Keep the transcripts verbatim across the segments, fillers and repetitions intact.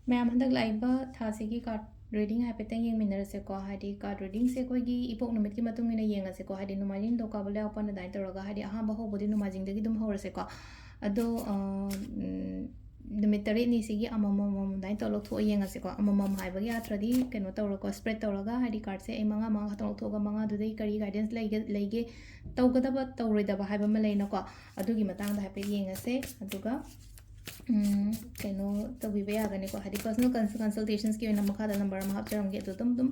ꯃꯌꯥꯝ, ꯍꯟꯗꯛ ꯂꯥꯛꯏꯕ ꯊꯥꯁꯤꯒꯤ card reading ꯍꯥꯏꯐꯦꯠꯇꯪ ꯌꯦꯡꯃꯤꯟꯅꯔꯁꯦꯀꯣ꯫ ꯍꯥꯏꯗꯤ card readingꯁꯦ ꯑꯩꯈꯣꯏꯒꯤ ꯏꯄꯣꯛ ꯅꯨꯃꯤꯠꯀꯤ ꯃꯇꯨꯡ ꯏꯟꯅ ꯌꯦꯡꯉꯁꯦꯀꯣ꯫ ꯍꯥꯏꯗꯤ ꯅꯣꯡꯃꯥꯏꯖꯤꯡ, ꯅꯤꯡꯊꯧꯀꯥꯕ, ꯂꯩꯕꯥꯛꯄꯣꯛꯄ ꯑꯗꯨꯃꯥꯏꯅ ꯇꯧꯔꯒ, ꯍꯥꯏꯗꯤ ꯑꯍꯥꯟꯕ ꯍꯧꯕꯗꯤ ꯅꯣꯡꯃꯥꯏꯖꯤꯡꯗꯒꯤ ꯑꯗꯨꯝ ꯍꯧꯔꯁꯦꯀꯣ꯫ ꯑꯗꯣ, ꯑ, ꯎꯝ, ꯅꯨꯃꯤꯠ ꯇꯔꯦꯠꯅꯤꯁꯤꯒꯤ ꯑꯃꯃꯝ ꯑꯃꯃꯝ ꯑꯗꯨꯃꯥꯏꯅ ꯇꯧꯔ ꯂꯧꯊꯣꯛꯑ ꯌꯦꯡꯉꯁꯦꯀꯣ꯫ ꯑꯃꯃꯝ ꯍꯥꯏꯕꯒꯤ ꯑꯔꯊꯗꯤ ꯀꯩꯅꯣ ꯇꯧꯔꯒ, spread ꯇꯧꯔꯒ, ꯍꯥꯏꯗꯤ cardꯁꯦ ꯑꯩ ꯃꯉꯥ ꯃꯉꯥ ꯈꯛꯇꯪ ꯂꯧꯊꯣꯛꯑꯒ, ꯃꯉꯥꯗꯨꯗꯩ ꯀꯔꯤ guidance ꯂꯩꯒꯦ, ꯂꯩꯒꯦ, ꯇꯧꯒꯗꯕ ꯇꯧꯔꯣꯏꯗꯕ ꯍꯥꯏꯕ ꯑꯃ ꯂꯩꯅꯀꯣ꯫ ꯑꯗꯨꯒꯤ ꯃꯇꯥꯡꯗ ꯍꯥꯏꯐꯦꯠ ꯌꯦꯡꯉꯁꯦ꯫ ꯑꯗꯨꯒ, ꯎꯝ, ꯀꯩꯅꯣ ꯇꯧꯕꯤꯕ ꯌꯥꯒꯅꯤꯀꯣ꯫ ꯍꯥꯏꯗꯤ personal cons-, consultationsꯀꯤ ꯑꯣꯏꯅ ꯃꯈꯥꯗ number ꯑꯃ ꯍꯥꯞꯆꯔꯝꯒꯦ꯫ ꯑꯗꯨ ꯑꯗꯨꯝ, ꯑꯗꯨꯝ,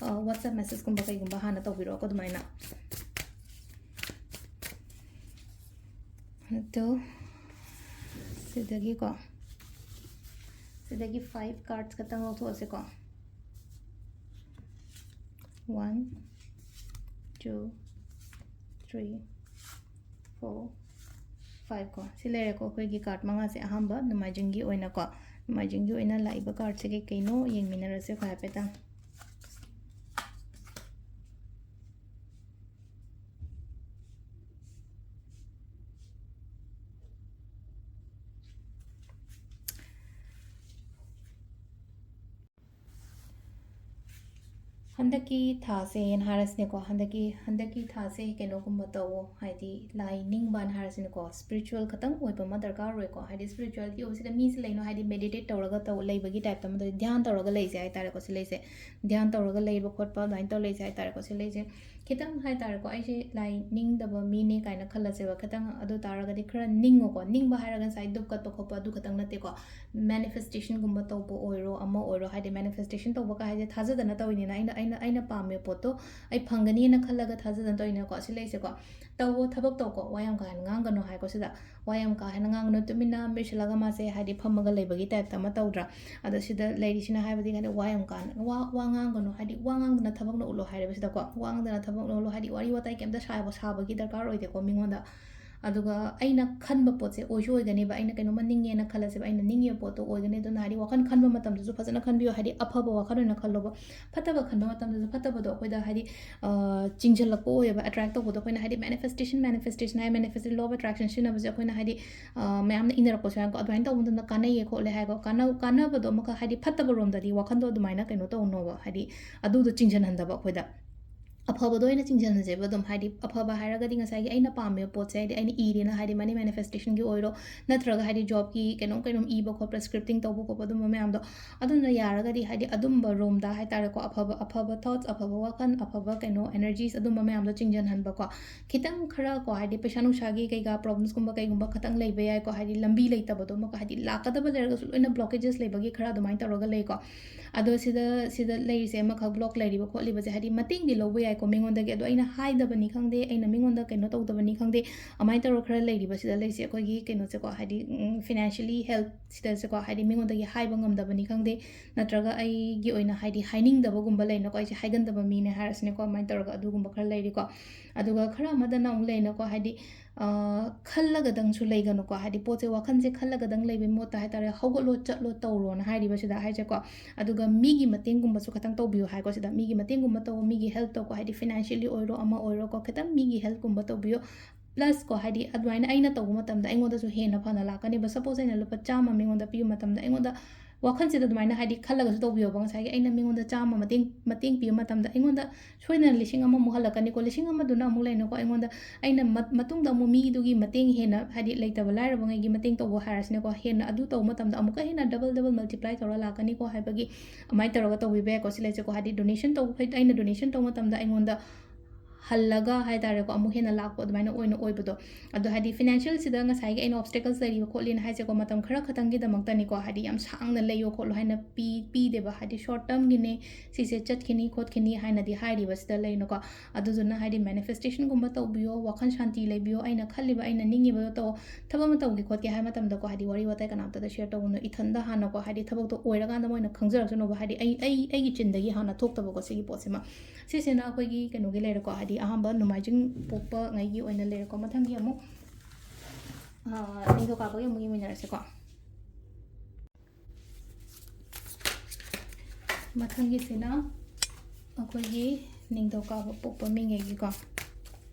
ꯑ, WhatsApp messageꯀꯨꯝꯕ ꯀꯩꯒꯨꯝꯕ ꯍꯥꯟꯅ ꯇꯧꯕꯤꯔꯛꯑꯣꯀꯣ ꯑꯗꯨꯃꯥꯏꯅ꯫ ꯑꯗꯣ ꯁꯤꯗꯒꯤꯀꯣ, ꯁꯤꯗꯒꯤ five cards ꯈꯛꯇꯪ ꯂꯧꯊꯣꯛꯑꯁꯦꯀꯣ꯫ One, two, three, four, five ꯀꯣ꯫ ꯁꯤ ꯂꯩꯔꯦꯀꯣ ꯑꯩꯈꯣꯏꯒꯤ card ꯃꯉꯥꯁꯦ꯫ ꯑꯍꯥꯟꯕ ꯅꯣꯡꯃꯥꯏꯖꯤꯡꯒꯤ ꯑꯣꯏꯅꯀꯣ, ꯅꯣꯡꯃꯥꯏꯖꯤꯡꯒꯤ ꯑꯣꯏꯅ ꯂꯥꯛꯏꯕ cardꯁꯦ ꯀꯩ ꯀꯩꯅꯣ ꯌꯦꯡꯃꯤꯟꯅꯔꯁꯦ ꯑꯩꯈꯣꯏ ꯍꯥꯏꯐꯦꯠꯇꯪ꯫ ꯍꯟꯗꯛꯀꯤ ꯊꯥꯁꯦꯅ ꯍꯥꯏꯔꯁꯤꯅꯦꯀꯣ, ꯍꯟꯗꯛꯀꯤ, ꯍꯟꯗꯛꯀꯤ ꯊꯥꯁꯦ ꯀꯩꯅꯣꯒꯨꯝꯕ ꯇꯧꯋꯣ, ꯍꯥꯏꯗꯤ ꯂꯥꯏ ꯅꯤꯡꯕꯅ ꯍꯥꯏꯔꯁꯤꯅꯦꯀꯣ, spiritual ꯈꯛꯇꯪ ꯑꯣꯏꯕ ꯑꯃ ꯗꯔꯀꯥꯔ ꯑꯣꯏꯀꯣ꯫ ꯍꯥꯏꯗꯤ spirituality ꯑꯣꯏꯕꯁꯤꯗ ꯃꯤꯁꯦ ꯂꯩꯅꯣ ꯍꯥꯏꯗꯤ meditate ꯇꯧꯔꯒ ꯇꯧ-, ꯂꯩꯕꯒꯤ typeꯇ ꯑꯃ ꯇꯧꯋꯤ, ꯙ꯭ꯌꯥꯟ ꯇꯧꯔꯒ ꯂꯩꯁꯦ ꯍꯥꯏꯇꯥꯔꯦꯀꯣ꯫ ꯁꯤ ꯂꯩꯁꯦ ꯙ꯭ꯌꯥꯟ ꯇꯧꯔꯒ ꯂꯩꯕ ꯈꯣꯠꯄ ꯑꯗꯨꯃꯥꯏꯅ ꯇꯧꯔ ꯂꯩꯁꯦ ꯍꯥꯏꯇꯥꯔꯦꯀꯣ꯫ ꯁꯤ ꯂꯩꯁꯦ ꯈꯤꯇꯪ ꯍꯥꯏꯇꯥꯔꯦꯀꯣ, ꯑꯩꯁꯦ ꯂꯥꯏ ꯅꯤꯡꯗꯕ ꯃꯤꯅꯦ ꯀꯥꯏꯅ ꯈꯜꯂꯁꯦꯕ꯫ ꯈꯤꯇꯪ ꯑꯗꯨ ꯇꯥꯔꯒꯗꯤ ꯈꯔ ꯅꯤꯡꯉꯣꯀꯣ꯫ ꯅꯤꯡꯕ ꯍꯥꯏꯔꯒ ꯉꯁꯥꯏ ꯙꯨꯞ ꯀꯠꯄ ꯈꯣꯠꯄ ꯑꯗꯨ ꯈꯛꯇꯪ ꯅꯠꯇꯦꯀꯣ꯫ Manifestationꯒꯨꯝꯕ ꯇꯧꯕ ꯑꯣꯏꯔꯣ, ꯑꯃ ꯑꯣꯏꯔꯣ, ꯍꯥꯏꯗꯤ manifestation ꯇꯧꯕ ꯀꯥꯏ ꯍꯥꯏꯁꯦ ꯊꯥꯖꯗꯅ ꯇꯧꯔꯤꯅꯤꯅ꯫ ꯑꯩꯅ, ꯑꯩꯅ, ꯑꯩꯅ ꯄꯥꯝꯃꯤꯕ ꯄꯣꯠꯇꯣ ꯑꯩ ꯐꯪꯒꯅꯤꯅ ꯈꯜꯂꯒ ꯊꯥꯖꯗꯅ ꯇꯧꯔꯤꯅꯤꯅꯀꯣ꯫ ꯁꯤ ꯂꯩꯁꯦꯀꯣ, ꯇꯧꯋꯣ, ꯊꯕꯛ ꯇꯧꯀꯣ, ꯋꯥ ꯌꯥꯝ ꯀꯥ ꯍꯦꯟꯅ ꯉꯥꯡꯒꯅꯨ ꯍꯥꯏꯀꯣ ꯁꯤꯗ꯫ ꯋꯥ ꯌꯥꯝ ꯀꯥ ꯍꯦꯟꯅ ꯉꯥꯡꯒꯅꯨ, ꯇꯨꯃꯤꯟꯅ ꯃꯤꯠ ꯎꯏꯁꯤꯜꯂꯒ ꯃꯥꯁꯦ ꯍꯥꯏꯗꯤ ꯐꯝꯃꯒ ꯂꯩꯕꯒꯤ typeꯇ ꯑꯃ ꯇꯧꯗ꯭ꯔꯥ? ꯑꯗꯣ ꯁꯤꯗ ꯂꯩꯔꯤꯁꯤꯅ ꯍꯥꯏꯕꯗꯤ ꯀꯩꯅꯣ, ꯋꯥ ꯌꯥꯝ ꯀꯥ-, ꯋꯥ, ꯋꯥ ꯉꯥꯡꯒꯅꯨ, ꯍꯥꯏꯗꯤ ꯋꯥ ꯉꯥꯡꯗꯅ ꯊꯕꯛꯅ ꯎꯠꯂꯣ ꯍꯥꯏꯔꯦꯕ ꯁꯤꯗꯀꯣ꯫ ꯋꯥ ꯉꯥꯡꯗꯅ ꯊꯕꯛꯅ ꯎꯠꯂꯣ, ꯍꯥꯏꯗꯤ ꯋꯥꯔꯤ ꯋꯥꯇꯥꯏ ꯀꯩꯝꯇ ꯁꯥꯕ, ꯁꯥꯕꯒꯤ ꯗꯔꯀꯥꯔ ꯑꯣꯏꯗꯦꯀꯣ ꯃꯤꯉꯣꯟꯗ꯫ ꯑꯗꯨꯒ ꯑꯩꯅ ꯈꯟꯕ ꯄꯣꯠꯁꯦ ꯑꯣꯏꯁꯨ ꯑꯣꯏꯒꯅꯦꯕ꯫ ꯑꯩꯅ ꯀꯩꯅꯣꯝꯃ ꯅꯤꯡꯉꯦꯅ ꯈꯜꯂꯁꯦꯕ, ꯑꯩꯅ ꯅꯤꯡꯉꯤꯕ ꯄꯣꯠꯇꯣ ꯑꯣꯏꯒꯅꯤ꯫ ꯑꯗꯨꯅ ꯍꯥꯏꯗꯤ ꯋꯥꯈꯜ ꯈꯟꯕ ꯃꯇꯝꯗꯁꯨ ꯐꯖꯅ ꯈꯟꯕꯤꯌꯣ, ꯍꯥꯏꯗꯤ ꯑꯐꯕ ꯋꯥꯈꯜ ꯑꯣꯏꯅ ꯈꯜꯂꯣꯕ꯫ ꯐꯠꯇꯕ ꯈꯟꯕ ꯃꯇꯝꯗꯁꯨ ꯐꯠꯇꯕꯗꯣ ꯑꯩꯈꯣꯏꯗ ꯍꯥꯏꯗꯤ ꯆꯤꯡꯁꯤꯜꯂꯛꯄ ꯑꯣꯏꯌꯦꯕ, ꯑꯦꯇ꯭ꯔꯦꯛ ꯇꯧꯕꯗꯣ꯫ ꯑꯩꯈꯣꯏꯅ ꯍꯥꯏꯗꯤ ꯃꯦꯅꯤꯐꯦꯁꯇꯦꯁꯟ, ꯃꯦꯅꯤꯐꯦꯁꯇꯦꯁꯟ ꯍꯥꯏ, ꯃꯦꯅꯤꯐꯦꯁꯇꯦꯁꯟ, ꯂꯣ ꯑꯣꯐ ꯑꯦꯇ꯭ꯔꯦꯛꯁꯟ ꯁꯤꯖꯤꯟꯅꯕꯁꯦ ꯑꯩꯈꯣꯏꯅ ꯍꯥꯏꯗꯤ ꯃꯌꯥꯝꯅ ꯏꯟꯅꯔꯛꯄꯁꯨ ꯌꯥꯏꯀꯣ꯫ ꯑꯗꯨꯃꯥꯏꯅ ꯇꯧꯕ ꯃꯇꯝꯗ ꯀꯥꯟꯅꯩꯌꯦ ꯈꯣꯠꯂꯦ ꯍꯥꯏꯀꯣ꯫ ꯀꯥꯟꯅ ꯀꯥꯟꯅꯕꯗꯣ ꯑꯃꯈꯛ ꯍꯥꯏꯗꯤ ꯐꯠꯇꯕ ꯔꯣꯝꯗꯗꯤ ꯋꯥꯈꯟꯗꯣ ꯑꯗꯨꯃꯥꯏꯅ ꯀꯩꯅꯣ ꯇꯧꯅꯣꯕ, ꯍꯥꯏꯗꯤ ꯑꯗꯨꯗꯣ ꯆꯤꯡꯁꯤꯟꯍꯟꯗꯕ ꯑꯩꯈꯣꯏꯗ꯫ ꯑꯐꯕꯗꯣ ꯑꯣꯏꯅ ꯆꯤꯡꯁꯤꯟꯍꯟꯁꯦꯕ ꯑꯗꯨꯝ꯫ ꯍꯥꯏꯗꯤ ꯑꯐꯕ ꯍꯥꯏꯔꯒꯗꯤ ꯉꯁꯥꯏꯒꯤ ꯑꯩꯅ ꯄꯥꯝꯃꯤꯕ ꯄꯣꯠꯁꯦ, ꯍꯥꯏꯗꯤ ꯑꯩꯅ ꯏꯔꯦꯅ ꯍꯥꯏꯗꯤ ꯃꯅꯤ ꯃꯦꯅꯤꯐꯦꯁꯇꯦꯁꯟꯒꯤ ꯑꯣꯏꯔꯣ, ꯅꯠꯇ꯭ꯔꯒ ꯍꯥꯏꯗꯤ ꯖꯣꯕꯀꯤ ꯀꯩꯅꯣꯝ ꯀꯩꯅꯣꯝ ꯏꯕ ꯈꯣꯠꯄ, ꯁ꯭ꯀ꯭ꯔꯤꯞꯇꯤꯡ ꯇꯧꯕ ꯈꯣꯠꯄ, ꯑꯗꯨꯝꯕ ꯃꯌꯥꯝꯗꯣ꯫ ꯑꯗꯨꯅ ꯌꯥꯔꯒꯗꯤ ꯍꯥꯏꯗꯤ ꯑꯗꯨꯝꯕ ꯔꯣꯝꯗ ꯍꯥꯏꯇꯥꯔꯦꯀꯣ, ꯑꯐꯕ ꯑꯐꯕ ꯊꯣꯠꯁ, ꯑꯐꯕ ꯋꯥꯈꯜ, ꯑꯐꯕ ꯀꯩꯅꯣ ꯑꯦꯅꯔꯖꯤꯁ, ꯑꯗꯨꯝꯕ ꯃꯌꯥꯝꯗꯣ ꯆꯤꯡꯁꯤꯟꯍꯟꯕꯀꯣ꯫ ꯈꯤꯇꯪ ꯈꯔ ꯀꯣ, ꯍꯥꯏꯗꯤ ꯄꯩꯁꯥ ꯅꯨꯡꯁꯥꯒꯤ ꯀꯩꯀꯥ ꯄ꯭ꯔꯣꯕ꯭ꯂꯦꯝꯁꯀꯨꯝꯕ ꯀꯩꯒꯨꯝꯕ ꯈꯤꯇꯪ ꯂꯩꯕ ꯌꯥꯏꯀꯣ꯫ ꯍꯥꯏꯗꯤ ꯂꯝꯕꯤ ꯂꯩꯇꯕꯗꯣ ꯑꯃꯒ, ꯍꯥꯏꯗꯤ ꯂꯥꯛꯀꯗꯕ ꯂꯩꯔꯒꯁꯨ ꯂꯣꯏꯅ ꯕ꯭ꯂꯣꯀꯦꯖꯦꯁ ꯂꯩꯕꯒꯤ ꯈꯔ ꯑꯗꯨꯃꯥꯏꯅ ꯇꯧꯔꯒ ꯂꯩꯀꯣ꯫ ꯑꯗꯣ ꯁꯤꯗ ꯁꯤꯗ ꯂꯩꯔꯤꯁꯦ ꯑꯃꯈꯛ ꯕ꯭ꯂꯣꯛ ꯂꯩꯔꯤꯕ ꯈꯣꯠꯂꯤꯕꯁꯦ, ꯍꯥꯏꯗꯤ ꯃꯇꯦꯡꯗꯤ ꯂꯧꯕ ꯌꯥꯏꯀꯣ ꯃꯤꯉꯣꯟꯗꯒꯤ꯫ ꯑꯗꯣ ꯑꯩꯅ ꯍꯥꯏꯗꯕꯅꯤ ꯈꯪꯗꯦ, ꯑꯩꯅ ꯃꯤꯉꯣꯟꯗ ꯀꯩꯅꯣ ꯇꯧꯗꯕꯅꯤ ꯈꯪꯗꯦ, ꯑꯗꯨꯃꯥꯏꯅ ꯇꯧꯔ ꯈꯔ ꯂꯩꯔꯤꯕꯁꯤꯗ ꯂꯩꯁꯦ ꯑꯩꯈꯣꯏꯒꯤ ꯀꯩꯅꯣꯁꯦꯀꯣ, ꯍꯥꯏꯗꯤ ꯐꯤꯅꯥꯟꯁꯤꯌꯦꯂꯤ ꯍꯦꯜꯠꯁꯤꯗꯁꯦꯀꯣ, ꯍꯥꯏꯗꯤ ꯃꯤꯉꯣꯟꯗꯒꯤ ꯍꯥꯏꯕ ꯉꯝꯗꯕꯅꯤ ꯈꯪꯗꯦ, ꯅꯠꯇ꯭ꯔꯒ ꯑꯩꯒꯤ ꯑꯣꯏꯅ ꯍꯥꯏꯗꯤ ꯍꯥꯏꯅꯤꯡꯗꯕꯒꯨꯝꯕ ꯂꯩꯅꯀꯣ, ꯑꯩꯁꯦ ꯍꯥꯏꯒꯟꯗꯕ ꯃꯤꯅꯦ ꯍꯥꯏꯔꯁꯤꯅꯦꯀꯣ, ꯑꯗꯨꯃꯥꯏꯅ ꯇꯧꯔꯒ ꯑꯗꯨꯒꯨꯝꯕ ꯈꯔ ꯂꯩꯔꯤꯀꯣ꯫ ꯑꯗꯨꯒ ꯈꯔ ꯑꯃꯗꯅ ꯑꯃꯨꯛ ꯂꯩꯅꯀꯣ, ꯍꯥꯏꯗꯤ ꯈꯜꯂꯒꯗꯪꯁꯨ ꯂꯩꯒꯅꯨꯀꯣ꯫ ꯍꯥꯏꯗꯤ ꯄꯣꯠꯁꯦ ꯋꯥꯈꯜꯁꯦ ꯈꯜꯂꯒꯗꯪ ꯂꯩꯕꯩ ꯃꯍꯨꯠꯇ ꯍꯥꯏꯇꯥꯔꯦ, ꯍꯧꯒꯠꯂꯣ, ꯆꯠꯂꯣ, ꯇꯧꯔꯣꯅ ꯍꯥꯏꯔꯤꯕꯁꯤꯗ ꯍꯥꯏꯁꯦꯀꯣ꯫ ꯑꯗꯨꯒ ꯃꯤꯒꯤ ꯃꯇꯦꯡꯒꯨꯝꯕꯁꯨ ꯈꯤꯇꯪ ꯇꯧꯕꯤꯌꯨ ꯍꯥꯏꯀꯣ꯫ ꯁꯤꯗ ꯃꯤꯒꯤ ꯃꯇꯦꯡꯒꯨꯝꯕ ꯇꯧ, ꯃꯤꯒꯤ ꯍꯦꯜꯞ ꯇꯧꯀꯣ꯫ ꯍꯥꯏꯗꯤ ꯐꯤꯅꯥꯟꯁꯤꯌꯦꯂꯤ ꯑꯣꯏꯔꯣ, ꯑꯃ ꯑꯣꯏꯔꯣꯀꯣ, ꯈꯤꯇꯪ ꯃꯤꯒꯤ ꯍꯦꯜꯞꯀꯨꯝꯕ ꯇꯧꯕꯤꯌꯨ꯫ ꯄ꯭ꯂꯁ ꯀꯣ, ꯍꯥꯏꯗꯤ ꯑꯗꯨꯃꯥꯏꯅ ꯑꯩꯅ ꯇꯧꯕ ꯃꯇꯝꯗ ꯑꯩꯉꯣꯟꯗꯁꯨ ꯍꯦꯟꯅ ꯐꯅ ꯂꯥꯛꯀꯅꯦꯕ꯫ ꯁꯄꯣꯁ ꯑꯩꯅ ꯂꯨꯄꯥ ꯆꯥꯝꯃ ꯃꯤꯉꯣꯟꯗ ꯄꯤꯕ ꯃꯇꯝꯗ, ꯑꯩꯉꯣꯟꯗ ꯋꯥꯈꯜꯁꯤꯗ ꯑꯗꯨꯃꯥꯏꯅ ꯍꯥꯏꯗꯤ ꯈꯜꯂꯒꯁꯨ ꯇꯧꯕꯤꯌꯣꯕ꯫ ꯉꯁꯥꯏꯒꯤ ꯑꯩꯅ ꯃꯤꯉꯣꯟꯗ ꯆꯥꯝꯃ ꯃꯇꯦꯡ ꯃꯇꯦꯡ ꯄꯤꯕ ꯃꯇꯝꯗ ꯑꯩꯉꯣꯟꯗ ꯁꯣꯏꯗꯅ ꯂꯤꯁꯤꯡ ꯑꯃꯃꯨꯛ ꯍꯜꯂꯛꯀꯅꯤꯀꯣ꯫ ꯂꯤꯁꯤꯡ ꯑꯃꯗꯨꯅ ꯑꯃꯨꯛ ꯂꯩꯅꯀꯣ, ꯑꯩꯉꯣꯟꯗ ꯑꯩꯅ ꯃꯠ- ꯃꯇꯨꯡꯗ ꯑꯃꯨꯛ ꯃꯤꯗꯨꯒꯤ ꯃꯇꯦꯡ ꯍꯦꯟꯅ, ꯍꯥꯏꯗꯤ ꯂꯩꯇꯕ ꯂꯥꯏꯔꯕꯉꯩꯒꯤ ꯃꯇꯦꯡ ꯇꯧꯕ ꯍꯥꯏꯔꯁꯤꯅꯦꯀꯣ, ꯍꯦꯟꯅ ꯑꯗꯨ ꯇꯧꯕ ꯃꯇꯝꯗ ꯑꯃꯨꯛꯀ ꯍꯦꯟꯅ ꯗꯕꯜ ꯗꯕꯜ ꯃꯜꯇꯤꯄ꯭ꯂꯥꯏ ꯇꯧꯔ ꯂꯥꯛꯀꯅꯤꯀꯣ ꯍꯥꯏꯕꯒꯤ ꯑꯗꯨꯃꯥꯏꯅ ꯇꯧꯔꯒ ꯇꯧꯕꯤꯕ ꯌꯥꯏꯀꯣ꯫ ꯁꯤ ꯂꯩꯁꯦꯀꯣ, ꯍꯥꯏꯗꯤ ꯗꯣꯅꯦꯁꯟ ꯇꯧꯕ ꯐꯩ, ꯑꯩꯅ ꯗꯣꯅꯦꯁꯟ ꯇꯧꯕ ꯃꯇꯝꯗ ꯑꯩꯉꯣꯟꯗ ꯍꯜꯂꯒ ꯍꯥꯏꯇꯥꯔꯦꯀꯣ, ꯑꯃꯨꯛ ꯍꯦꯟꯅ ꯂꯥꯛꯄ ꯑꯗꯨꯃꯥꯏꯅ ꯑꯣꯏꯅ ꯑꯣꯏꯕꯗꯣ꯫ ꯑꯗꯣ ꯍꯥꯏꯗꯤ ꯐꯤꯅꯥꯟꯁꯤꯌꯦꯜꯁꯤꯗ ꯉꯁꯥꯏꯒꯤ ꯑꯩꯅ ꯑꯣꯕꯁꯇꯦꯀꯜꯁ ꯂꯩꯔꯤꯕ ꯈꯣꯠꯂꯤꯅ ꯍꯥꯏꯁꯦꯀꯣ, ꯃꯇꯝ ꯈꯔ ꯈꯛꯇꯪꯒꯤꯗꯃꯛꯇꯅꯤꯀꯣ, ꯍꯥꯏꯗꯤ ꯌꯥꯝ ꯁꯥꯡꯅ ꯂꯩꯌꯣ ꯈꯣꯠꯂꯣ ꯍꯥꯏꯅ ꯄꯤ ꯄꯤꯗꯦꯕ꯫ ꯍꯥꯏꯗꯤ ꯁꯣꯔꯠ ꯇꯔꯝꯒꯤꯅꯦ, ꯁꯤꯁꯦ ꯆꯠꯈꯤꯅꯤ ꯈꯣꯠꯈꯤꯅꯤ ꯍꯥꯏꯅꯗꯤ ꯍꯥꯏꯔꯤꯕꯁꯤꯗ ꯂꯩꯅꯀꯣ꯫ ꯑꯗꯨꯗꯨꯅ ꯍꯥꯏꯗꯤ ꯃꯦꯅꯤꯐꯦꯁꯇꯦꯁꯟꯒꯨꯝꯕ ꯇꯧꯕꯤꯌꯣ, ꯋꯥꯈꯜ ꯁꯥꯟꯇꯤ ꯂꯩꯕꯤꯌꯣ, ꯑꯩꯅ ꯈꯜꯂꯤꯕ, ꯑꯩꯅ ꯅꯤꯡꯉꯤꯕꯗꯣ ꯇꯧ꯫ ꯊꯕꯛ ꯑꯃ ꯇꯧꯒꯦ ꯈꯣꯠꯀꯦ ꯍꯥꯏꯕ ꯃꯇꯝꯗꯀꯣ, ꯍꯥꯏꯗꯤ ꯋꯥꯔꯤ ꯋꯥꯇꯥꯏ ꯀꯅꯥꯝꯇꯗ ꯁꯦꯌꯔ ꯇꯧꯒꯅꯨ, ꯏꯊꯟꯗ ꯍꯥꯟꯅꯀꯣ, ꯍꯥꯏꯗꯤ ꯊꯕꯛꯇꯣ ꯑꯣꯏꯔꯀꯥꯟꯗ ꯃꯣꯏꯅ ꯈꯪꯖꯔꯛꯁꯅꯣꯕ꯫ ꯍꯥꯏꯗꯤ ꯑꯩ ꯑꯩ ꯑꯩꯒꯤ ꯆꯤꯟꯗꯒꯤ ꯍꯥꯟꯅ ꯊꯣꯛꯇꯕꯀꯣ ꯁꯤꯒꯤ ꯄꯣꯠꯁꯤꯃ꯫ ꯁꯤꯁꯤꯅ ꯑꯩꯈꯣꯏꯒꯤ ꯀꯩꯅꯣꯒꯤ ꯂꯩꯔꯦꯀꯣ, ꯍꯥꯏꯗꯤ ꯑꯍꯥꯟꯕ ꯅꯣꯡꯃꯥꯏꯖꯤꯡ ꯄꯣꯛꯄꯉꯩꯒꯤ ꯑꯣꯏꯅ ꯂꯩꯔꯦꯀꯣ꯫ ꯃꯊꯪꯒꯤ ꯑꯃꯨꯛ ꯑꯥ, ꯅꯤꯡꯊꯧꯀꯥꯕꯒꯤ ꯑꯃꯨꯛ ꯌꯦꯡꯃꯤꯟꯅꯔꯁꯤꯀꯣ꯫ ꯃꯊꯪꯒꯤꯁꯤꯅ ꯑꯩꯈꯣꯏꯒꯤ ꯅꯤꯡꯊꯧꯀꯥꯕ ꯄꯣꯛꯄ ꯃꯤꯉꯩꯒꯤꯀꯣ꯫